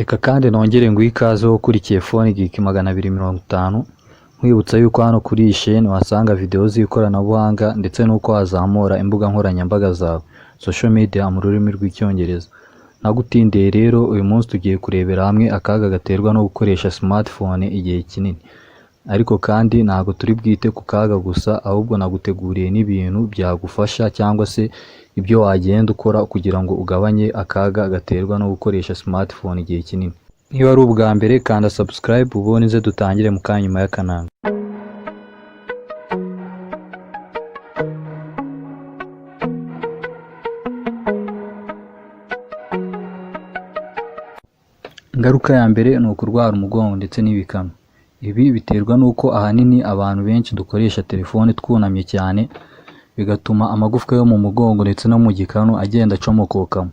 Speaker 1: Reka kandi nongere nguhe ikaze wowe ukurikiye Phone Geek 250, nkwibutsa yuko hano kuri iyi sheni uhasanga videwo z'ikoranabuhanga ndetse n'uko wazamura imbuga nkoranyambaga zawe, social media mu rurimi rw'Icyongereza. Ntagutindiye rero, uyu munsi tugiye kurebera hamwe akaga gaterwa no gukoresha smartphone igihe kinini. Ariko kandi ntabwo turi bwite ku kaga gusa, ahubwo naguteguriye n'ibintu byagufasha cyangwa se ibyo wagenda ukora kugira ngo ugabanye akaga gaterwa no gukoresha smartphone igihe kinini. Niba ari ubwa mbere, kanda subscribe ubundi nze dutangire mu kanya nyuma y'akananga. Ingaruka ya mbere ni ukurwara umugongo ndetse n'ibikanu. Ibi biterwa n'uko ahanini abantu benshi dukoresha telefone twunamye cyane, bigatuma amagufwa yo mu mugongo ndetse no mu gikanu agenda acomokokamo.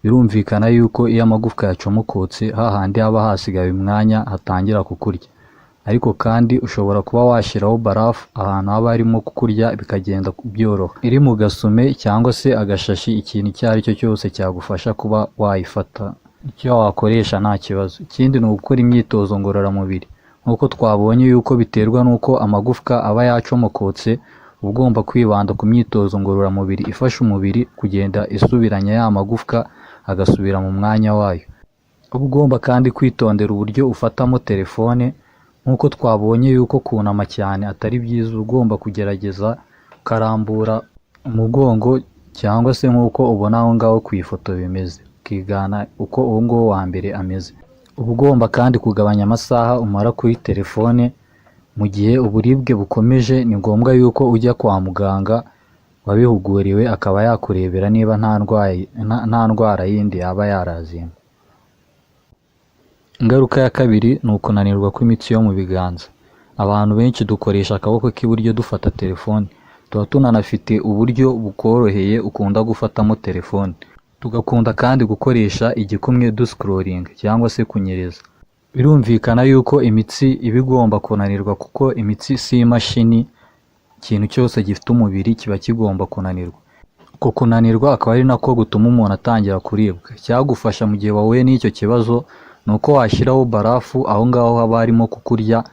Speaker 1: Birumvikana yuko iyo amagufwa yacomokotse, hahandi haba hasigaye umwanya hatangira kukurya. Ariko kandi ushobora kuba washyiraho barafu ahantu haba harimo kukurya, bikagenda byoroha. Iri mu gasume cyangwa se agashashi, ikintu icyo ari cyo cyose cyagufasha kuba wayifata, icyo wakoresha nta kibazo. Ikindi ni ugukora imyitozo ngororamubiri. Nk'uko twabonye yuko biterwa n'uko amagufwa aba yacomokotse, uba ugomba kwibanda ku myitozo ngororamubiri ifasha umubiri kugenda isubiranya ya magufwa agasubira mu mwanya wayo. Uba ugomba kandi kwitondera uburyo ufatamo telefone, nk'uko twabonye yuko kunama cyane atari byiza, uba ugomba kugerageza ukarambura umugongo cyangwa se nk'uko ubona aho ngaho ku ifoto bimeze, ukigana uko uwo nguwo wa mbere ameze. Uba ugomba kandi kugabanya amasaha umara kuri telefone. Mu gihe uburibwe bukomeje, ni ngombwa yuko ujya kwa muganga wabihuguriwe akaba yakurebera niba nta ndwara yindi yaba yarazemo. Ingaruka ya kabiri ni ukunanirwa kw'imitsi yo mu biganza. Abantu benshi dukoresha akaboko k'iburyo dufata telefone, tuba tunanafite uburyo bukoroheye ukunda gufatamo telefone. Tugakunda kandi gukoresha igikumwe duscrollinga cyangwa se kunyereza. Birumvikana yuko imitsi iba igomba kunanirwa kuko imitsi si imashini, ikintu cyose gifite umubiri kiba kigomba kunanirwa. Uko kunanirwa akaba ari nako gutuma umuntu atangira kuribwa. Icyagufasha mu gihe wahuye n'icyo kibazo ni uko washyiraho barafu aho ngaho haba harimo kukurya,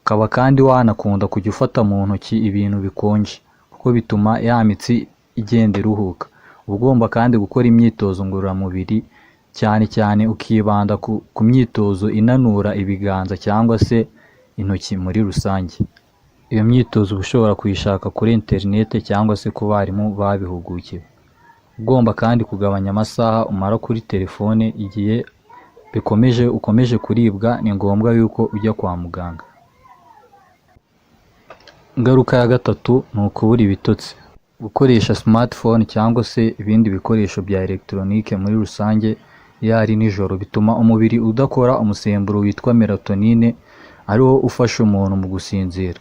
Speaker 1: ukaba kandi wanakunda kujya ufata mu ntoki ibintu bikonje kuko bituma ya mitsi igenda iruhuka. Uba ugomba kandi gukora imyitozo ngororamubiri, cyane cyane ukibanda ku myitozo inanura ibiganza cyangwa se intoki muri rusange. Iyo myitozo uba ushobora kuyishaka kuri interinete cyangwa se ku barimu babihugukiwe. Ugomba kandi kugabanya amasaha umara kuri telefone. Igihe bikomeje, ukomeje kuribwa, ni ngombwa yuko ujya kwa muganga. Ingaruka ya gatatu ni ukubura ibitotsi. Gukoresha smartphone cyangwa se ibindi bikoresho bya elegitoronike muri rusange iyo ari nijoro, bituma umubiri udakora umusemburo witwa melatonine, ariwo ufasha umuntu mu gusinzira.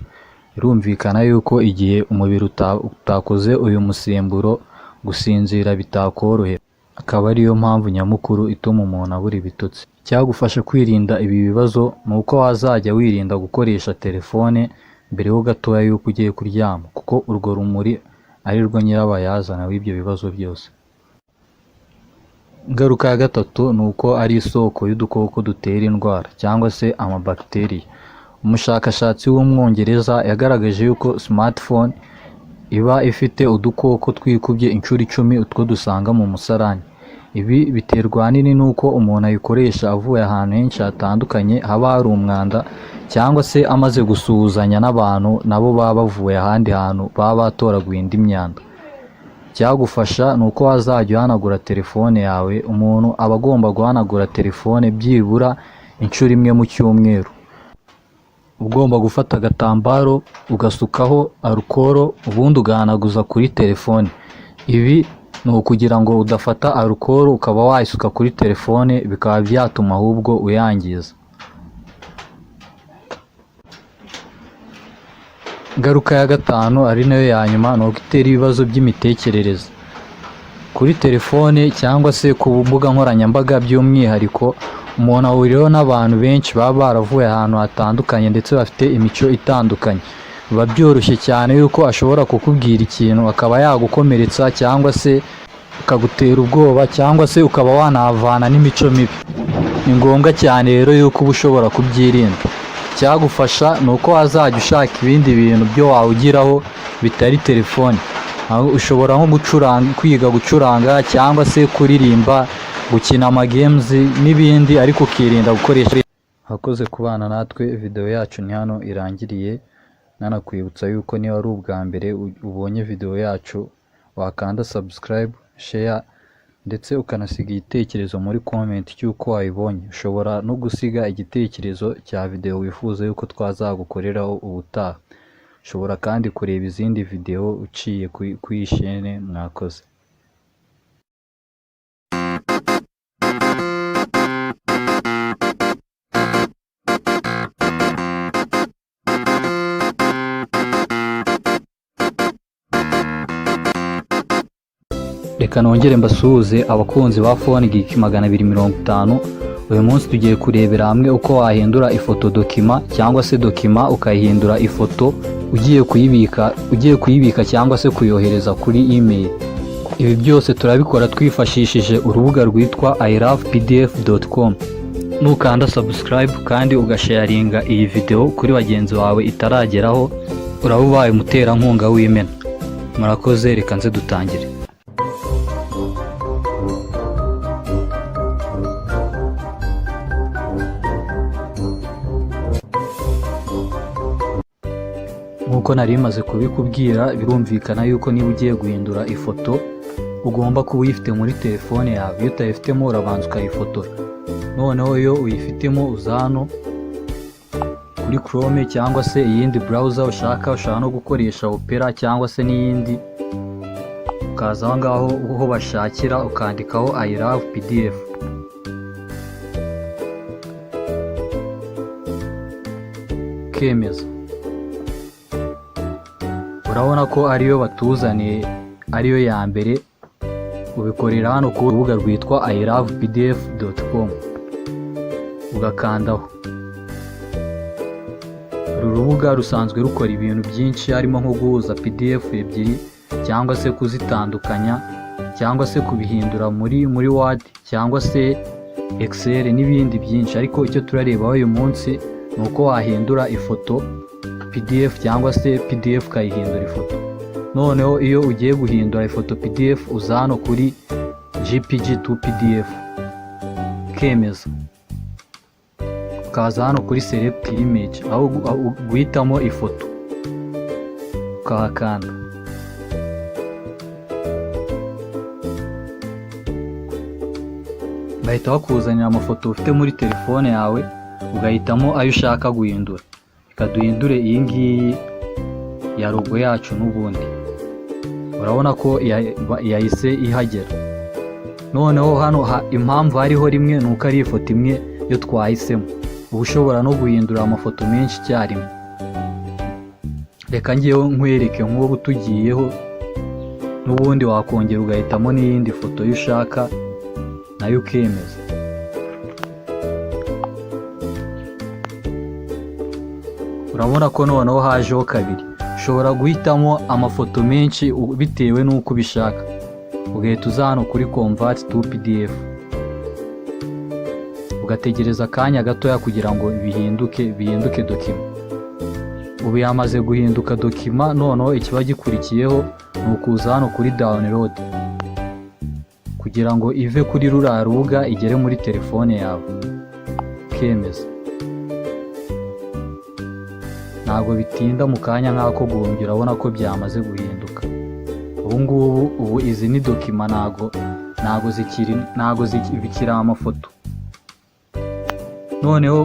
Speaker 1: Birumvikana yuko igihe umubiri utakoze uyu musemburo, gusinzira bitakorohera. Akaba ariyo mpamvu nyamukuru ituma umuntu abura ibitotsi. Icyagufasha kwirinda ibi bibazo ni uko wazajya wirinda gukoresha telefone mbere ho gatoya y'uko ugiye kuryama, kuko urwo rumuri ari rwo nyirabayazana w'ibyo bibazo byose. Ingaruka ya gatatu ni uko ari isoko y'udukoko dutera indwara cyangwa se amabagiteriya. Umushakashatsi w'Umwongereza yagaragaje yuko smartphone iba ifite udukoko twikubye inshuro 10 utwo dusanga mu musarani. Ibi biterwa ahanini n'uko umuntu ayikoresha avuye ahantu henshi hatandukanye haba hari umwanda, cyangwa se amaze gusuhuzanya n'abantu nabo baba bavuye ahandi hantu baba batoraguye indi myanda. Icyagufasha ni uko wazajya uhanagura telefone yawe. Umuntu aba agomba guhanagura telefone byibura inshuro imwe mu cyumweru. Ugomba gufata agatambaro ugasukaho alukoro, ubundi ugahanaguza kuri telefone. Ibi ni ukugira ngo udafata alukoro ukaba wayisuka kuri telefone, bikaba byatuma ahubwo uyangiza. Ingaruka ya gatanu ari nayo ya nyuma ni uko itera ibibazo by'imitekerereze. Kuri telefone cyangwa se ku mbuga nkoranyambaga by'umwihariko, umuntu ahuriraho n'abantu benshi baba baravuye ahantu hatandukanye ndetse bafite imico itandukanye. Biba byoroshye cyane yuko ashobora kukubwira ikintu akaba yagukomeretsa cyangwa se akagutera ubwoba cyangwa se ukaba wanahavana n'imico mibi. Ni ngombwa cyane rero yuko uba ushobora kubyirinda. Icyagufasha ni uko wazajya ushaka ibindi bintu byo wawugiraho bitari telefone. Aho ushobora nko gucuranga, kwiga gucuranga cyangwa se kuririmba, gukina amagames n'ibindi, ariko ukirinda gukoresha. Wakoze kubana natwe, video yacu ni hano irangiriye. Nanakwibutsa yuko niba ari ubwa mbere ubonye video yacu, wakanda subscribe, share ndetse ukanasiga igitekerezo muri comment cy'uko wayibonye. Ushobora no gusiga igitekerezo cya video wifuza yuko twazagukoreraho ubutaha. Ushobora kandi kureba izindi video uciye kuri iyi chaîne. Mwakoze. Reka nongere mbasuhuze abakunzi ba Phone Geek 250. Uyu munsi tugiye kurebera hamwe uko wahindura ifoto document, cyangwa se document ukayihindura ifoto ugiye kuyibika cyangwa se kuyohereza kuri email. Ibi byose turabikora twifashishije urubuga rwitwa ilovepdf.com. Nukanda subscribe kandi ugasharinga iyi video kuri bagenzi bawe itarageraho, uraba ubaye umuterankunga w'imena. Murakoze, reka nze dutangire. Nk'uko nari maze kubikubwira, birumvikana yuko niba ugiye guhindura ifoto ugomba kuba uyifite muri telefone yawe. Iyo utayifitemo, urabanza ukayifotora. Noneho iyo uyifitemo, uza hano kuri Chrome cyangwa se iyindi browser ushaka, ushobora no gukoresha Opera cyangwa se n'iyindi, ukaza aho ngaho aho bashakira ukandikaho I love PDF, ukemeza. Urabona ko ariyo batuzaniye, ariyo ya mbere. Ubikorera hano ku rubuga rwitwa ilovepdf.com, ugakandaho. Uru rubuga rusanzwe rukora ibintu byinshi, harimo nko guhuza PDF ebyiri cyangwa se kuzitandukanya, cyangwa se kubihindura muri Word cyangwa se Excel n'ibindi byinshi. Ariko icyo turarebaho uyu munsi ni uko wahindura ifoto PDF, cyangwa se PDF ukayihindura ifoto. Noneho iyo ugiye guhindura ifoto PDF, uza hano kuri JPG to PDF, ukemeza, ukaza hano kuri select image, aho guhitamo ifoto, ukahakanda. Bahita bakuzanira amafoto ufite muri telefone yawe, ugahitamo ayo ushaka guhindura. Reka duhindure iyi ngiyi ya logo yacu n'ubundi. Urabona ko yahise ihagera. Noneho hano impamvu hariho rimwe ni uko ari ifoto imwe yo twahisemo. Uba ushobora no guhindura amafoto menshi icyarimwe. Reka ngewe nkwereke nk'ubu tugiyeho n'ubundi, wakongera ugahitamo n'iyindi foto yo ushaka, nayo ukemeza. Urabona ko noneho hajeho kabiri. Ushobora guhitamo amafoto menshi bitewe n'uko ubishaka, ugahita uza hano kuri convert to PDF, ugategereza akanya gatoya kugira ngo bihinduke document. Ubu yamaze guhinduka document. Noneho ikiba gikurikiyeho ni ukuza hano kuri download kugira ngo ive kuri ruriya rubuga igere muri telefone yawe, ukemeza. Ntabwo bitinda, mu kanya nk'ako guhumbya urabona ko byamaze guhinduka. Ubu ngubu, ubu izi ni document, ntago bikiri amafoto. Noneho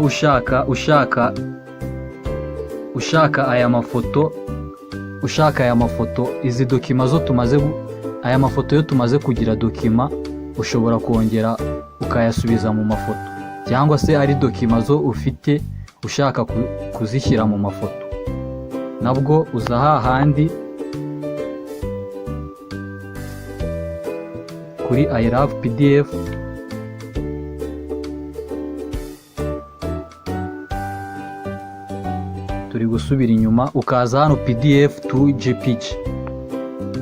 Speaker 1: ushaka aya mafoto, izi document zo tumaze, aya mafoto yo tumaze kugira document, ushobora kongera ukayasubiza mu mafoto, cyangwa se ari document zo ufite ushaka kuzishyira mu mafoto, nabwo uza hahandi kuri I love PDF, turi gusubira inyuma, ukaza hano PDF to JPG,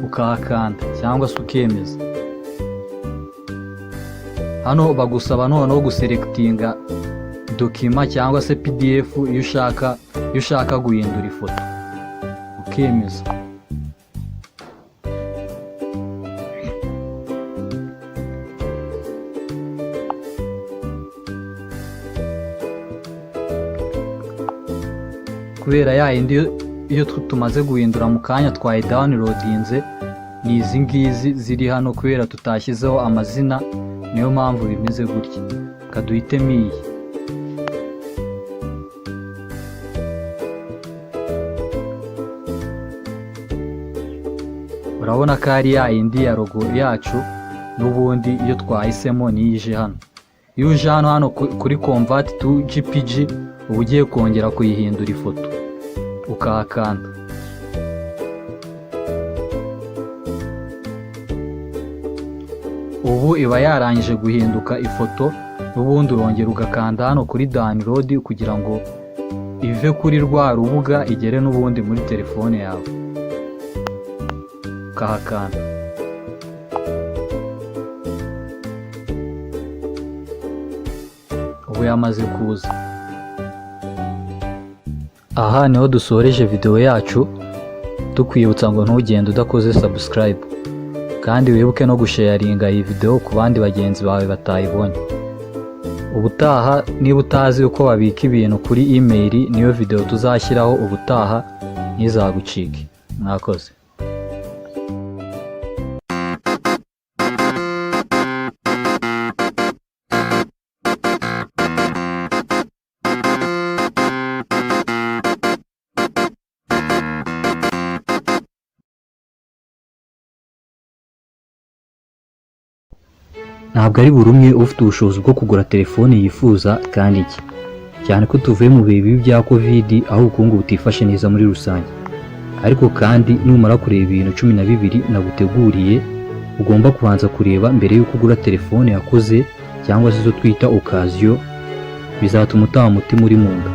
Speaker 1: ukahakanda cyangwa se ukemeza. Hano bagusaba noneho guselectinga document cyangwa se PDF iyo ushaka guhindura ifoto, ukemeza. Kubera ya yindi iyo tumaze guhindura mu kanya twayidownloadinze, ni izi ngizi ziri hano. Kubera tutashyizeho amazina, niyo mpamvu bimeze gutya. Kaduhitemo iyi. Urabona ko ari ya yindi ya logo yacu n'ubundi. Iyo twahisemo niyo ije hano. Iyo uje hano kuri convert to JPG, uba ugiye kongera kuyihindura ifoto, ukahakanda. Ubu iba yarangije guhinduka ifoto. N'ubundi urongera ugakanda hano kuri download kugira ngo ive kuri rwa rubuga igere n'ubundi muri telefone yawe, ukahakanda. Ubu yamaze kuza. Aha niho dusoreje video yacu, tukwibutsa ngo ntugende udakoze subscribe, kandi wibuke no gusharinga iyi video ku bandi bagenzi bawe batayibonye. Ubutaha, niba utazi uko babika ibintu kuri email, niyo video tuzashyiraho ubutaha, ntizagucike. Mwakoze. Ntabwo ari buri umwe ufite ubushobozi bwo kugura telefone yifuza kandi nshya, cyane ko tuvuye mu bihe bibi bya Covid, aho ubukungu butifashe neza muri rusange. Ariko kandi numara kureba ibintu 12 naguteguriye ugomba kubanza kureba mbere y'uko ugura telefone yakoze cyangwa se izo twita occasion, bizatuma utaha umutima uri mu nda,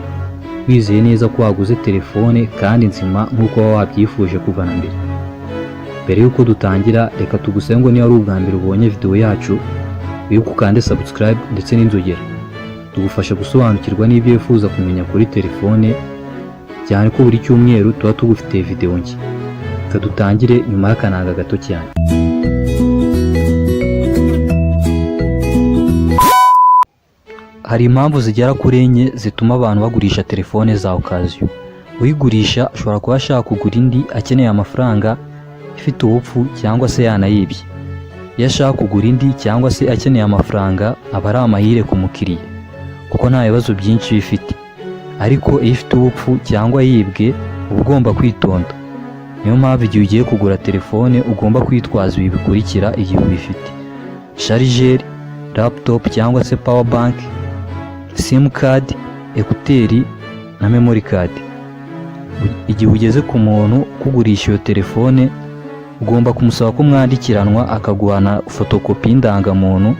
Speaker 1: wizeye neza ko waguze telefone kandi nzima nk'uko waba wabyifuje kuva na mbere. Mbere y'uko dutangira, reka tugusabe ngo niba ari ubwa mbere ubonye video yacu, wibuke ukande subscribe ndetse n'inzogera. Tugufasha gusobanukirwa n'ibyo wifuza kumenya kuri telefone, cyane ko buri cyumweru tuba tugufitiye video nshya. Reka dutangire nyuma y'akananga gato cyane. Hari impamvu zigera kuri enye zituma abantu bagurisha telefone za occasion. Uyigurisha ashobora kuba ashaka kugura indi, akeneye amafaranga, ifite ubupfu cyangwa se yanayibye. Iyo ashaka kugura indi cyangwa se akeneye amafaranga, aba ari amahire ku mukiriya kuko nta bibazo byinshi bifite. Ariko iyo ifite ubupfu cyangwa yibwe, uba ugomba kwitonda. Niyo mpamvu igihe ugiye kugura telefone ugomba kwitwaza ibi bikurikira igihe ubifite: charger, laptop cyangwa se power bank, SIM card, écouteurs na memory card. Igihe ugeze ku muntu ukugurisha iyo telefone, ugomba kumusaba ko mwandikiranwa, akaguha na fotokopi y'indangamuntu,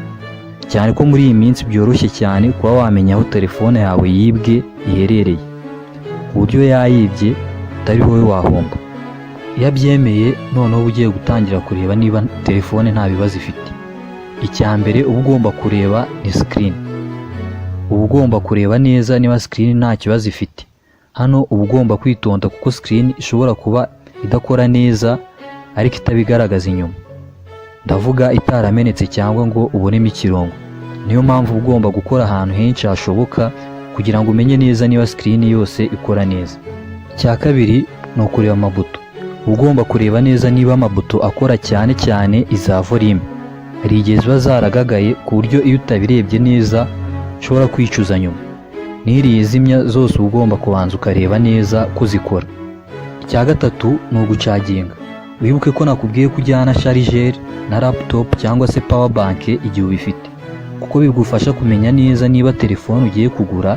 Speaker 1: cyane ko muri iyi minsi byoroshye cyane kuba wamenya aho telefone yawe yibwe iherereye, ku buryo yayibye utari wowe wahomba. Iyo abyemeye, noneho uba ugiye gutangira kureba niba telefone nta bibazo ifite. Icya mbere uba ugomba kureba ni screen. Uba ugomba kureba neza niba screen nta kibazo ifite. Hano uba ugomba kwitonda kuko screen ishobora kuba idakora neza ariko itabigaragaza inyuma, ndavuga itaramenetse cyangwa ngo ubonemo ikirongo. Niyo mpamvu uba ugomba gukora ahantu henshi hashoboka kugira ngo umenye neza niba screen yose ikora neza. Icya kabiri ni ukureba amabuto. Uba ugomba kureba neza niba amabuto akora, cyane cyane iza volume. Hari igihe ziba zaragagaye ku buryo iyo utabirebye neza ushobora kwicuza nyuma. N'iriya izimya zose uba ugomba kubanza ukareba neza ko zikora. Icya gatatu ni ugucaginga. Wibuke ko nakubwiye ko ujyana charger na laptop cyangwa se power bank igihe ubifite, kuko bigufasha kumenya neza niba telefone ugiye kugura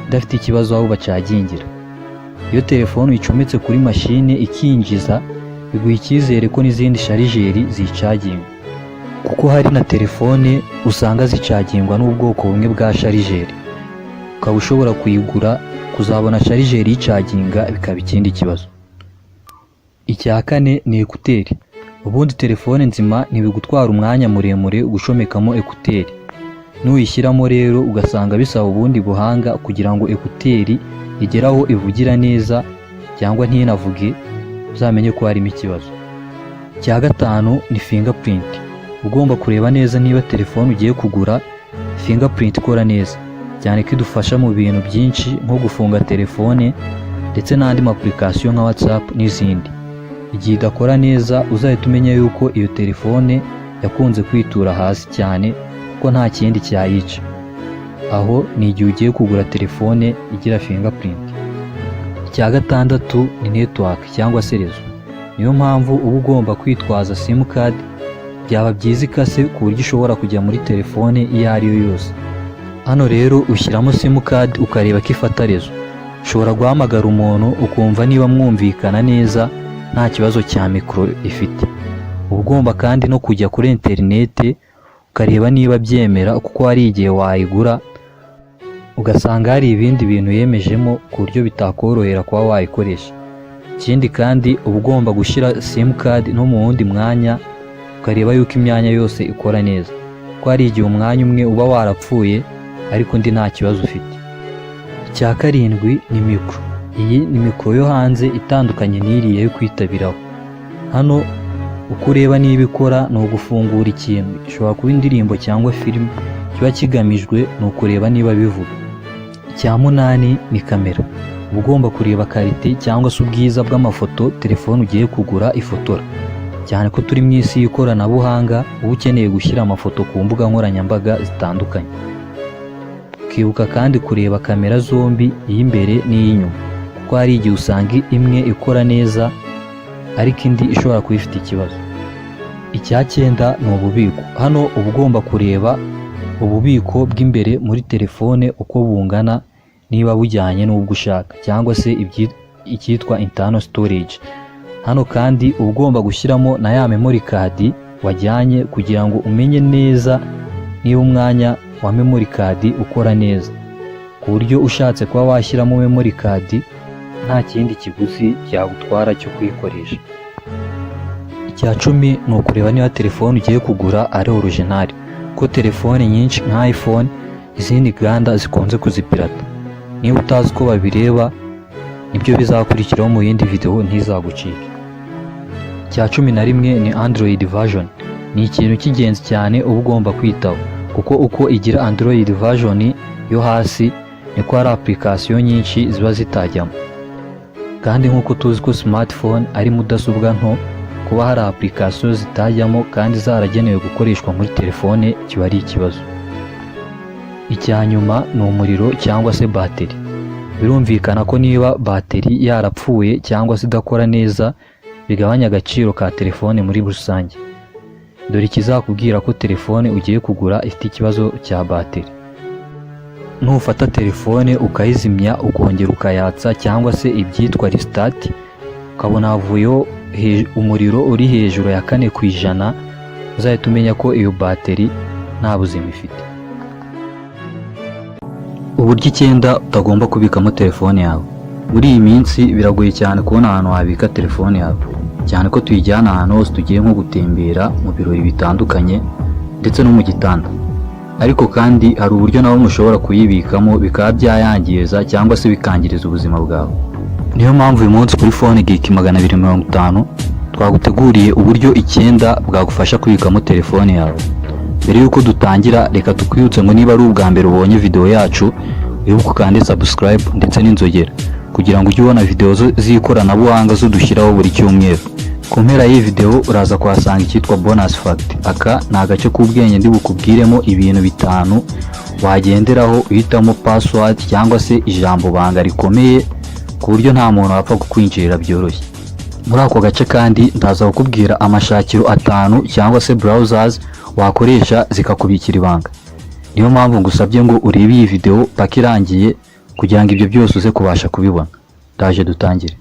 Speaker 1: idafite ikibazo aho bacagingira. Iyo telefone uyicometse kuri mashine ikinjiza, biguha icyizere ko n'izindi charger ziyicaginga, kuko hari na telefone usanga zicagingwa n'ubwoko bumwe bwa charger, ukaba ushobora kuyigura kuzabona charger iyicaginga bikaba ikindi kibazo. Icya kane ni écouteurs. Ubundi telefone nzima ntibigutwara umwanya muremure gucomekamo écouteurs. Nuyishyiramo rero ugasanga bisaba ubundi buhanga kugira ngo écouteur igere aho ivugira neza cyangwa ntinavuge, uzamenye ko harimo ikibazo. Icya gatanu ni fingerprint. Ugomba kureba neza niba telefone ugiye kugura fingerprint ikora neza, cyane ko idufasha mu bintu byinshi nko gufunga telefone ndetse n'andi ma application nka WhatsApp n'izindi. Igihe idakora neza, uzahita umenya yuko iyo telefone yakunze kwitura hasi cyane, kuko nta kindi cyayica. Aho ni igihe ugiye kugura telefone igira fingerprint. Icya gatandatu ni network cyangwa se réseau. Niyo mpamvu uba ugomba kwitwaza simukadi, byaba byiza ikase ku buryo ushobora kujya muri telefone iyo ari yo yose. Hano rero ushyiramo simukadi ukareba ko ifata réseau. Ushobora guhamagara umuntu ukumva niba mwumvikana neza, nta kibazo cya micro ifite. Uba ugomba kandi no kujya kuri interinete ukareba niba byemera, kuko hari igihe wayigura ugasanga hari ibindi bintu yemejemo ku buryo bitakorohera kuba wayikoresha. Ikindi kandi, uba ugomba gushyira simukadi no mu wundi mwanya, ukareba yuko imyanya yose ikora neza, kuko hari igihe umwanya umwe uba warapfuye ariko undi nta kibazo ufite. Icya karindwi ni micro. Iyi ni micro yo hanze itandukanye n'iriya yo kwitabiraho. Hano uko ureba niba ikora ni ugufungura ikintu, ishobora kuba indirimbo cyangwa filime, kiba kigamijwe ni ukureba niba bivuga. Icya munani ni kamera. Uba ugomba kureba qualité cyangwa se ubwiza bw'amafoto telefone ugiye kugura ifotora, cyane ko turi mu isi y'ikoranabuhanga, uba ukeneye gushyira amafoto ku mbuga nkoranyambaga zitandukanye. Ukibuka kandi kureba kamera zombi, iy'imbere n'iy'inyuma, kuko hari igihe usanga imwe ikora neza ariko indi ishobora kuba ifite ikibazo. Icya cyenda ni ububiko. Hano uba ugomba kureba ububiko bw'imbere muri telefone uko bungana, niba bujyanye n'ubwo ushaka, cyangwa se icyitwa internal storage. Hano kandi uba ugomba gushyiramo na ya memory card wajyanye, kugira ngo umenye neza niba umwanya wa memory card ukora neza, ku buryo ushatse kuba washyiramo memory card nta kindi kiguzi byagutwara cyo kuyikoresha. Icya 10 ni ukureba niba telefone ugiye kugura ari original, kuko telefone nyinshi nka iPhone izindi nganda zikunze kuzipirata. Niba utazi uko babireba, nibyo bizakurikiraho mu yindi video, ntizagucike. Icya 11 ni Android version. Ni ikintu cy'ingenzi cyane uba ugomba kwitaho, kuko uko igira Android version yo hasi niko hari application nyinshi ziba zitajyamo. Kandi nk'uko tuzi ko smartphone ari mudasobwa nto, kuba hari application zitajyamo kandi zaragenewe gukoreshwa muri telefone kiba ari ikibazo. Icya nyuma ni umuriro cyangwa se bateri. Birumvikana ko niba bateri yarapfuye cyangwa se idakora neza, bigabanya agaciro ka telefone muri rusange. Dore ikizakubwira ko telefone ugiye kugura ifite ikibazo cya bateri: nufata telefone ukayizimya ukongera ukayatsa, cyangwa se ibyitwa restart, ukabona havuyeho umuriro uri hejuru ya 4%, uzahita umenya ko iyo bateri nta buzima ifite. Uburyo icyenda utagomba kubikamo telefone yawe. Muri iyi minsi biragoye cyane kubona ahantu wabika telefone yawe, cyane ko tuyijyana ahantu hose tugiye, nko gutembera, mu birori bitandukanye, ndetse no mu gitanda. Ariko kandi hari uburyo nawe mushobora kuyibikamo bikaba byayangiza cyangwa se bikangiriza ubuzima bwawe. Niyo mpamvu uyu munsi kuri Phone Geek 250 twaguteguriye uburyo icyenda bwagufasha kubikamo telefone yawe. Mbere y'uko dutangira, reka tukwibutse ngo niba ari ubwa mbere ubonye video yacu, wibuke ukande subscribe ndetse n'inzogera kugira ngo ujye ubona video z'ikoranabuhanga zo dushyiraho buri cyumweru. Ku mpera y'iyi video uraza kuhasanga icyitwa bonus fact. Aka ni agace k'ubwenge ndi bukubwiremo ibintu bitanu wagenderaho uhitamo password cyangwa se ijambo banga rikomeye, ku buryo nta muntu wapfa kukwinjirira byoroshye. Muri ako gace kandi ndaza kukubwira amashakiro atanu cyangwa se browsers wakoresha zikakubikira ibanga. Niyo mpamvu ngusabye ngo urebe iyi video paka irangiye, kugira ngo ibyo byose uze kubasha kubibona. Ndaje dutangire.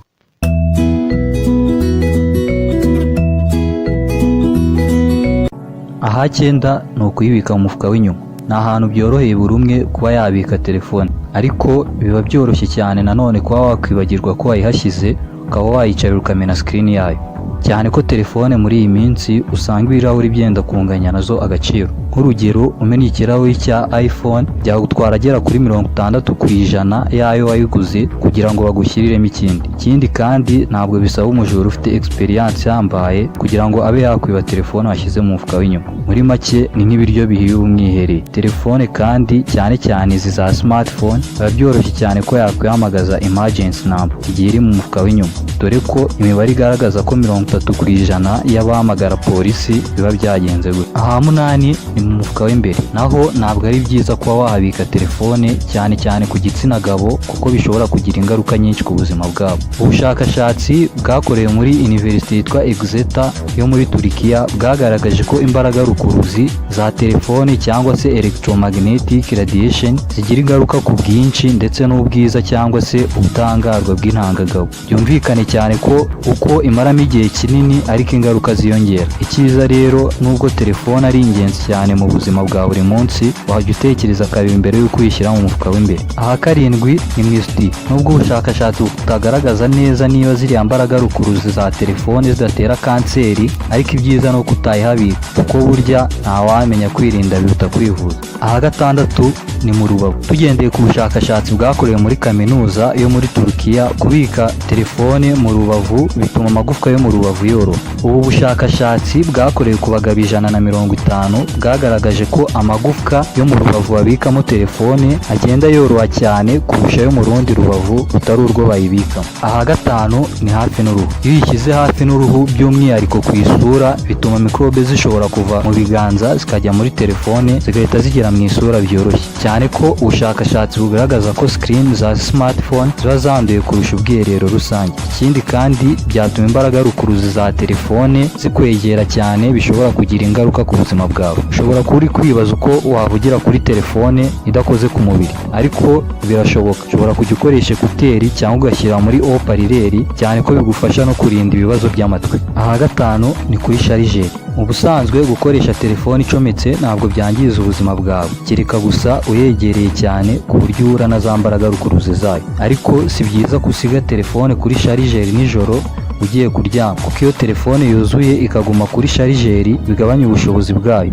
Speaker 1: Aha cyenda ni ukuyibika mu mufuka w'inyuma. Ni ahantu byoroheye buri umwe kuba yabika telefone, ariko biba byoroshye cyane nanone kuba wakwibagirwa ko wayihashyize, ukaba wayicarira ukamena screen yayo, cyane ko telefone muri iyi minsi usanga ibirahuri byenda kunganya nazo agaciro. Nk'urugero, umennye ikirahuri cya iPhone byagutwara agera kuri 60% y'ayo wayiguze kugira ngo bagushyiriremo ikindi. Ikindi kandi, ntabwo bisaba umujura ufite experience ihambaye kugira ngo abe yakwiba telefone washyize mu mufuka w'inyuma. Muri make, ni nk'ibiryo bihiye umwihereye. Telefone kandi, cyane cyane izi za smartphone, biba byoroshye cyane ko yakwihamagaza emergency number igihe iri mu mufuka w'inyuma, dore ko imibare igaragaza ko 30% y'abahamagara polisi biba byagenze gutya. Aha munani ni mu mufuka w'imbere. Naho ntabwo ari byiza kuba wahabika telefone, cyane cyane ku gitsina gabo, kuko bishobora kugira ingaruka nyinshi ku buzima bwabo. Ubushakashatsi bwakorewe muri University yitwa Exeter yo muri Turikiya bwagaragaje ko imbaraga rukuruzi za telefone cyangwa se electromagnetic radiation zigira ingaruka ku bwinshi ndetse n'ubwiza cyangwa se ubudahangarwa bw'intangagabo. Byumvikane cyane ko uko imaramo igihe kinini ariko ingaruka ziyongera. Icyiza rero, nubwo telefone ari ingenzi cyane mu buzima bwa buri munsi, wajya utekereza kabiri mbere y'uko uyishyira mu mufuka w'imbere. Aha karindwi ni mu isutiye. Nubwo ubushakashatsi butagaragaza neza niba ziriya mbaraga rukuruzi za telefone zidatera kanseri, ariko ibyiza ni uko utayihabika, kuko burya ntawamenya, kwirinda biruta kwivuza. Aha gatandatu ni mu rubavu. Tugendeye ku bushakashatsi bwakorewe muri kaminuza yo muri Turukiya, kubika telefone mu rubavu bituma amagufwa yo mu rubavu yoroha. Ubu bushakashatsi bwakorewe ku bagabo 150 bwagaragaje ko amagufwa yo mu rubavu babikamo telefone agenda yoroha cyane kurusha ayo mu rundi rubavu rutari urwo bayibikamo. Aha gatanu ni hafi n'uruhu. Iyo uyishyize hafi n'uruhu, by'umwihariko ku isura, bituma mikorobe zishobora kuva mu biganza zikajya muri telefone, zigahita zigera mu isura byoroshye, cyane ko ubushakashatsi bugaragaza ko screen za smartphone ziba zanduye kurusha ubwiherero rusange. Ikindi kandi, byatuma imbaraga rukuruzi za telefone zikwegera cyane, bishobora kugira ingaruka ku buzima bwawe. Ushobora kuba uri kwibaza uko wavugira kuri telefone idakoze ku mubiri, ariko birashoboka. Ushobora kujya ukoresha écouteurs cyangwa ugashyira muri haut-parleur, cyane ko bigufasha no kurinda ibibazo by'amatwi. Aha gatanu ni kuri chargeur. Mu busanzwe, gukoresha telefone icometse ntabwo byangiza ubuzima bwawe, kereka gusa uyegereye cyane ku buryo uhura na za mbaraga rukuruzi zayo. Ariko si byiza ko usiga telefone kuri chargeur nijoro ugiye kuryama, kuko iyo telefone yuzuye ikaguma kuri chargeur bigabanya ubushobozi bwayo.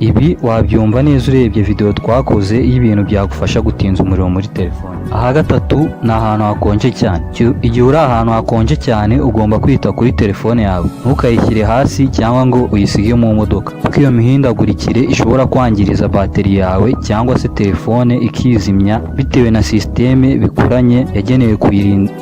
Speaker 1: Ibi wabyumva neza urebye video twakoze y'ibintu byagufasha gutinza umuriro muri telefone. Aha gatatu ni ahantu hakonje cyane. Igihe uri ahantu hakonje cyane, ugomba kwita kuri telefone yawe, ntukayishyire hasi cyangwa ngo uyisige mu modoka, kuko iyo mihindagurikire ishobora kwangiriza bateri yawe cyangwa se telefone ikizimya bitewe na sisiteme bikoranye yagenewe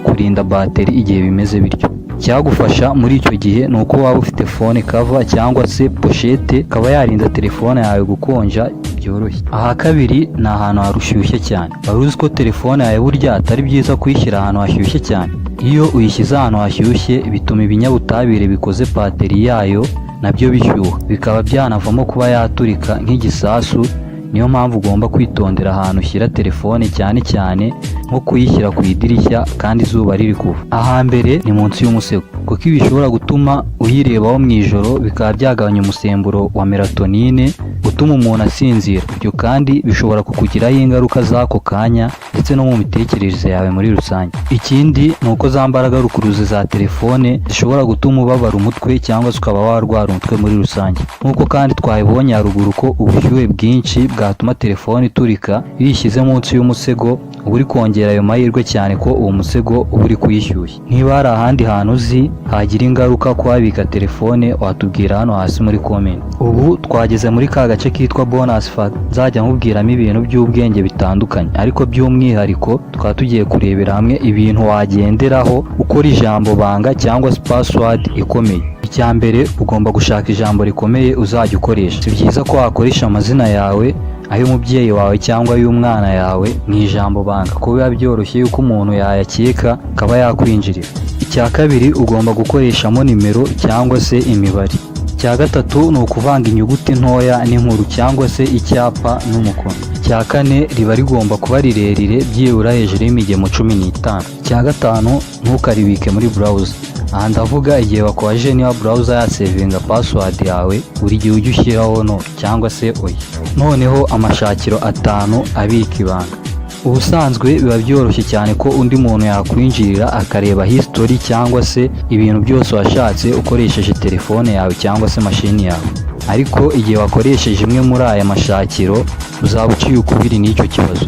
Speaker 1: kurinda bateri igihe bimeze bityo. Icyagufasha muri icyo gihe ni uko waba ufite phone cover cyangwa se pochette, ikaba yarinda telefone yawe gukonja byoroshye. Aha kabiri ni ahantu harushyushye cyane. Wari uzi ko telefone yawe burya atari byiza kuyishyira ahantu hashyushye cyane? Iyo uyishyize ahantu hashyushye, bituma ibinyabutabire bikoze bateri yayo nabyo bishyuha, bikaba byanavamo kuba yaturika nk'igisasu. Niyo mpamvu ugomba kwitondera ahantu ushyira telefone, cyane cyane nko kuyishyira ku idirishya kandi izuba riri kuva. Ahambere ni munsi y'umusego, kuko ibi bishobora gutuma uyirebaho mu ijoro, bikaba byagabanya umusemburo wa melatonine utuma umuntu asinzira. Ibyo kandi bishobora kukugiraho ingaruka z'ako kanya ndetse no mu mitekerereze yawe muri rusange. Ikindi ni uko za mbaraga rukuruzi za telefone zishobora gutuma ubabara umutwe cyangwa se ukaba warwara umutwe muri rusange. Nk'uko kandi twabibonye haruguru ko ubushyuhe bwinshi bwatuma telefone iturika, iyo uyishyize munsi y'umusego uba uri kongera ayo mahirwe, cyane ko uwo musego uba uri kuyishyushya. Niba hari ahandi hantu uzi hagira ingaruka kuhabika telefone, watubwira hano hasi muri comment. Ubu twageze muri ka gace kitwa bonus fact, nzajya nkubwiramo ibintu by'ubwenge bitandukanye, ariko by'umwihariko tukaba tugiye kurebera hamwe ibintu wagenderaho ukora ijambo banga cyangwa se password ikomeye. Icya mbere, ugomba gushaka ijambo rikomeye uzajya ukoresha. Si byiza ko wakoresha amazina yawe, ay'umubyeyi wawe cyangwa ay'umwana yawe mu ijambo banga, kuko biba byoroshye yuko umuntu yayakeka akaba yakwinjirira. Icya kabiri, ugomba gukoreshamo nimero cyangwa se imibare. Icya gatatu ni ukuvanga inyuguti ntoya n'inkuru cyangwa se icyapa n'umukono. Icya kane, riba rigomba kuba rirerire byibura hejuru y'imigemo 15. Icya gatanu, ntukaribike muri browser. Aha ndavuga igihe bakubajije niba browser yasevinga password yawe, buri gihe ujye ushyiraho no cyangwa se oya. Noneho amashakiro atanu abika ibanga. Ubusanzwe biba byoroshye cyane ko undi muntu yakwinjirira akareba history cyangwa se ibintu byose washatse ukoresheje telefone yawe cyangwa se mashini yawe. Ariko igihe wakoresheje imwe muri aya mashakiro, uzaba uciye ukubiri n'icyo kibazo.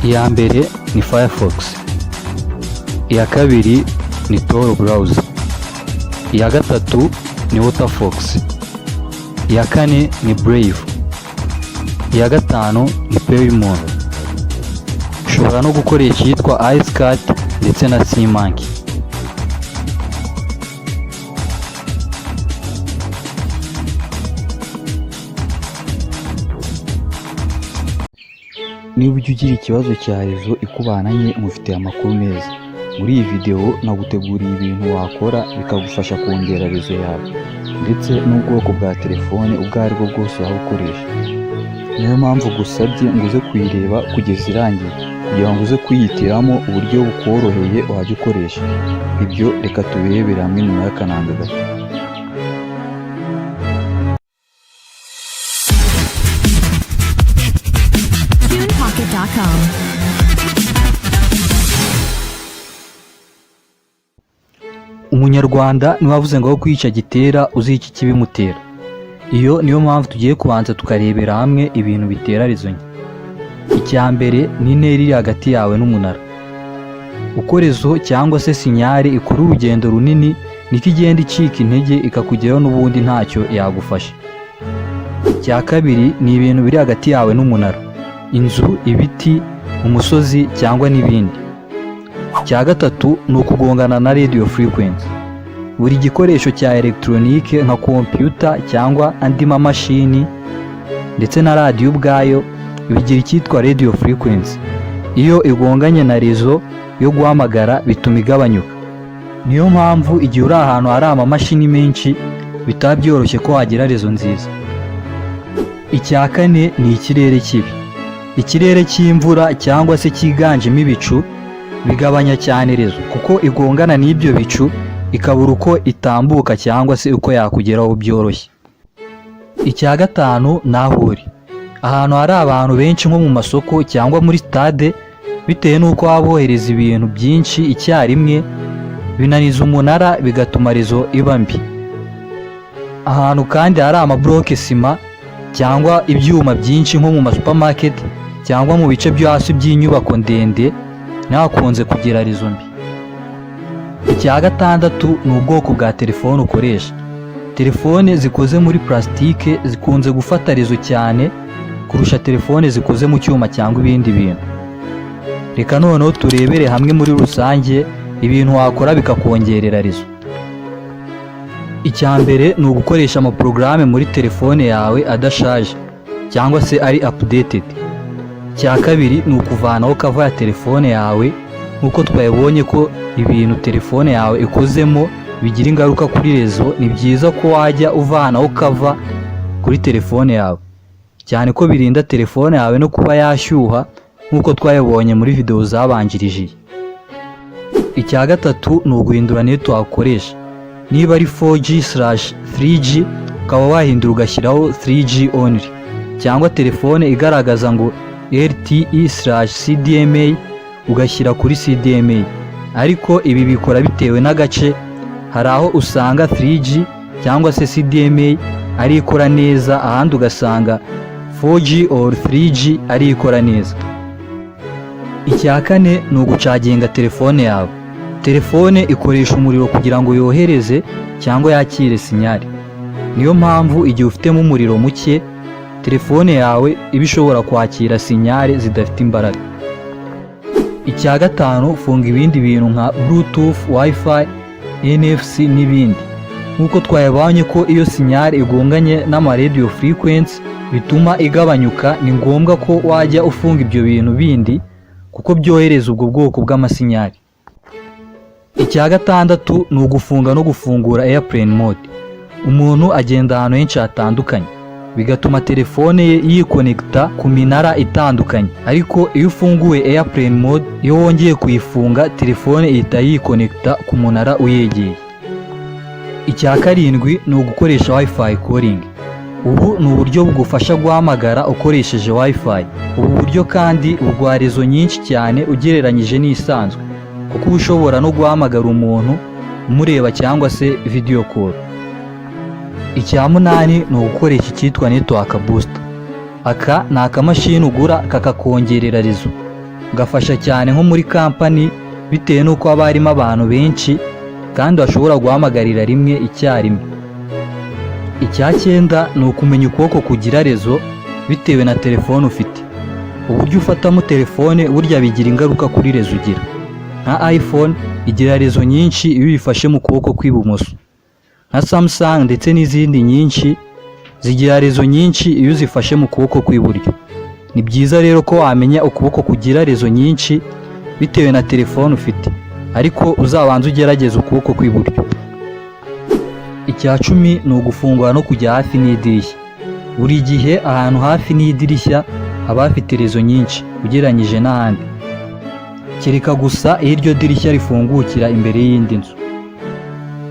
Speaker 1: Iya mbere ni Firefox, iya kabiri ni Tor Browser, iya gatatu ni Waterfox, iya kane ni Brave, iya gatanu ni Perimon. Ushobora no gukoresha iyitwa IceCat ndetse na SeaMonkey. Niba ujya ugira ikibazo cya réseau ikubana nke, nkufitiye amakuru meza. Muri iyi videwo naguteguriye ibintu wakora bikagufasha kongera réseau yawe ndetse n'ubwoko bwa telefone ubwo ari bwo bwose waba ukoresha. Niyo mpamvu gusabye ngo uze kuyireba kugeza irangiye kugira ngo uze kwihitiramo uburyo bukoroheye wajya ukoresha. Ibyo reka tubirebere hamwe nyuma y'akananga gato.
Speaker 2: TunePocket.com.
Speaker 1: Umunyarwanda niwe wavuze ngo aho kwica gitera uzica ikibimutera. Iyo niyo mpamvu tugiye kubanza tukarebera hamwe ibintu bitera réseau nke. Icya mbere ni intera iri hagati yawe n'umunara. Uko réseau cyangwa se signal ikora urugendo runini, niko igenda icika intege ikakugeraho n'ubundi ntacyo yagufasha. Icya kabiri ni ibintu biri hagati yawe n'umunara: inzu, ibiti, umusozi cyangwa n'ibindi. Icya gatatu ni ukugongana na radio frequency. Buri gikoresho cya elegitoronike nka kompiyuta cyangwa andi mamashini ndetse na radiyo ubwayo bigira icyitwa radio frequency. Iyo igonganye na réseau yo guhamagara, bituma igabanyuka. Niyo mpamvu igihe uri ahantu hari amamashini menshi bitaba byoroshye ko wagira réseau nziza. Icya kane ni ikirere kibi. Ikirere cy'imvura cyangwa se cyiganjemo ibicu bigabanya cyane réseau, kuko igongana n'ibyo bicu ikabura uko itambuka cyangwa se uko yakugeraho byoroshye. Icya gatanu ni aho uri. Ahantu hari abantu benshi nko mu masoko cyangwa muri stade, bitewe n'uko baba bohereza ibintu byinshi icyarimwe, binaniza umunara, bigatuma réseau iba mbi. Ahantu kandi hari amabloke sima cyangwa ibyuma byinshi nko mu masupamaketi cyangwa mu bice byo hasi by'inyubako ndende, ntihakunze kugira réseau mbi. Icya gatandatu ni ubwoko bwa telefone ukoresha. Telefone zikoze muri plasitike zikunze gufata réseau cyane kurusha telefone zikoze mu cyuma cyangwa ibindi bintu. Reka noneho turebere hamwe muri rusange ibintu wakora bikakongerera réseau. Icya mbere ni ugukoresha amaporogaramu muri telefone yawe adashaje cyangwa se ari updated. Icya kabiri ni ukuvanaho cover ya telefone yawe. Nk'uko twabibonye ko ibintu telefone yawe ikozemo bigira ingaruka kuri réseau, ni byiza ko wajya uvanaho cover kuri telefone yawe, cyane ko birinda telefone yawe no kuba yashyuha nk'uko twabibonye muri videwo zabanjirije iyi. Icya gatatu ni uguhindura network ukoresha. Niba ari 4G/3G, ukaba wahindura ugashyiraho 3G only, cyangwa telefone igaragaza ngo LTE/CDMA, ugashyira kuri CDMA. Ariko ibi bikora bitewe n'agace. Hari aho usanga 3G cyangwa se CDMA ari ikora neza, ahandi ugasanga 4G or 3G ari ikora neza. Icya kane ni ugucaginga telefone yawe. Telefone ikoresha umuriro kugira ngo yohereze cyangwa yakire signal. Niyo mpamvu igihe ufitemo umuriro muke, telefone yawe iba ishobora kwakira signal zidafite imbaraga. Icya gatanu, funga ibindi bintu nka Bluetooth, WiFi, NFC n'ibindi. Nk'uko twayabonye ko iyo signal igonganye n'ama radio frequency bituma igabanyuka, ni ngombwa ko wajya ufunga ibyo bintu bindi kuko byohereza ubwo bwoko bw'amasignal. Icya gatandatu ni ugufunga no gufungura airplane mode. Umuntu agenda ahantu henshi hatandukanye, bigatuma telefone ye yikonekita ku minara itandukanye. Ariko iyo ufunguye airplane mode, iyo wongeye kuyifunga, telefone ihita yikonekita ku munara uyegeye. Icya karindwi ni ugukoresha WiFi calling. Ubu ni uburyo bugufasha guhamagara ukoresheje WiFi. Ubu buryo kandi buguha réseau nyinshi cyane ugereranyije n'isanzwe, kuko uba ushobora no guhamagara umuntu umureba cyangwa se video call. Icya munani ni ugukoresha icyitwa network booster. Aka ni akamashini ugura kakakongerera réseau. Gafasha cyane nko muri kampani, bitewe n'uko haba harimo abantu benshi kandi bashobora guhamagarira rimwe icyarimwe. Icya cyenda ni ukumenya ukuboko kugira réseau bitewe na telefone ufite. Uburyo ufatamo telefone burya bigira ingaruka kuri réseau ugira. Nka iPhone igira réseau nyinshi iyo uyifashe mu kuboko kw'ibumoso. Nka Samsung ndetse n'izindi nyinshi zigira réseau nyinshi iyo uzifashe mu kuboko kw'iburyo. Ni byiza rero ko wamenya ukuboko kugira réseau nyinshi bitewe na telefone ufite, ariko uzabanze ugerageze ukuboko kw'iburyo. Icya 10 ni ugufungura no kujya hafi n'idirishya. Buri gihe ahantu hafi n'idirishya haba hafite réseau nyinshi ugereranyije n'ahandi, kereka gusa iyo iryo dirishya rifungukira imbere y'indi nzu.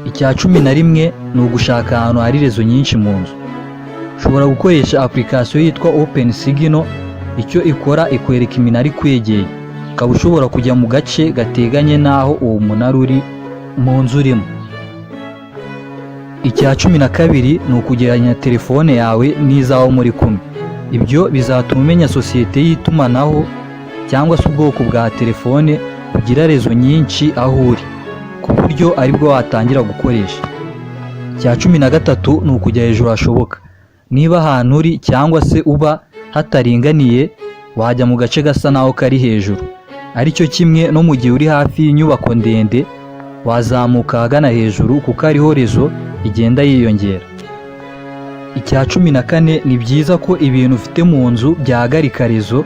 Speaker 1: Icya 11 ni ugushaka ahantu hari réseau nyinshi mu nzu. Ushobora gukoresha application yitwa Open Signal. Icyo ikora, ikwereka iminara ikwegeye, ukaba ushobora kujya mu gace gateganye n'aho uwo munara uri mu nzu urimo. Icya 12 ni ukugereranya telefone yawe n'iz'abo muri kumwe. Ibyo bizatuma umenya sosiyete y'itumanaho cyangwa se ubwoko bwa telefone bugira réseau nyinshi aho uri, ku buryo aribwo watangira gukoresha. Icya 13 ni ukujya hejuru hashoboka. Niba ahantu uri cyangwa se uba hataringaniye, wajya mu gace gasa naho kari hejuru. Aricyo kimwe no mu gihe uri hafi y'inyubako ndende, wazamuka ahagana hejuru kuko ariho réseau igenda yiyongera. Icya 14, ni byiza ko ibintu ufite mu nzu byahagarika réseau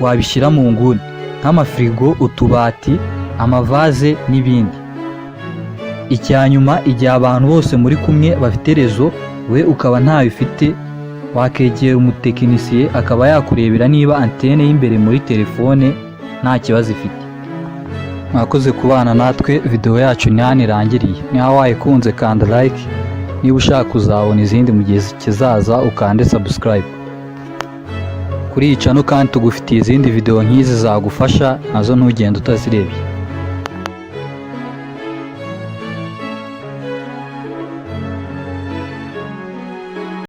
Speaker 1: wabishyira mu nguni, nk'amafirigo, utubati, amavaze n'ibindi. Icya nyuma, igihe abantu bose muri kumwe bafite réseau, we ukaba ntayo ufite, wakegera umutekinisiye akaba yakurebera niba antene y'imbere muri telefone nta kibazo ifite. Mwakoze kubana natwe. Video yacu ni hano irangiriye. Niba wayikunze, kanda like. Niba ushaka kuzabona izindi mu gihe kizaza, ukande subscribe kuri iyi channel. Kandi tugufitiye izindi video nk'izi zagufasha, nazo ntugende utazirebye.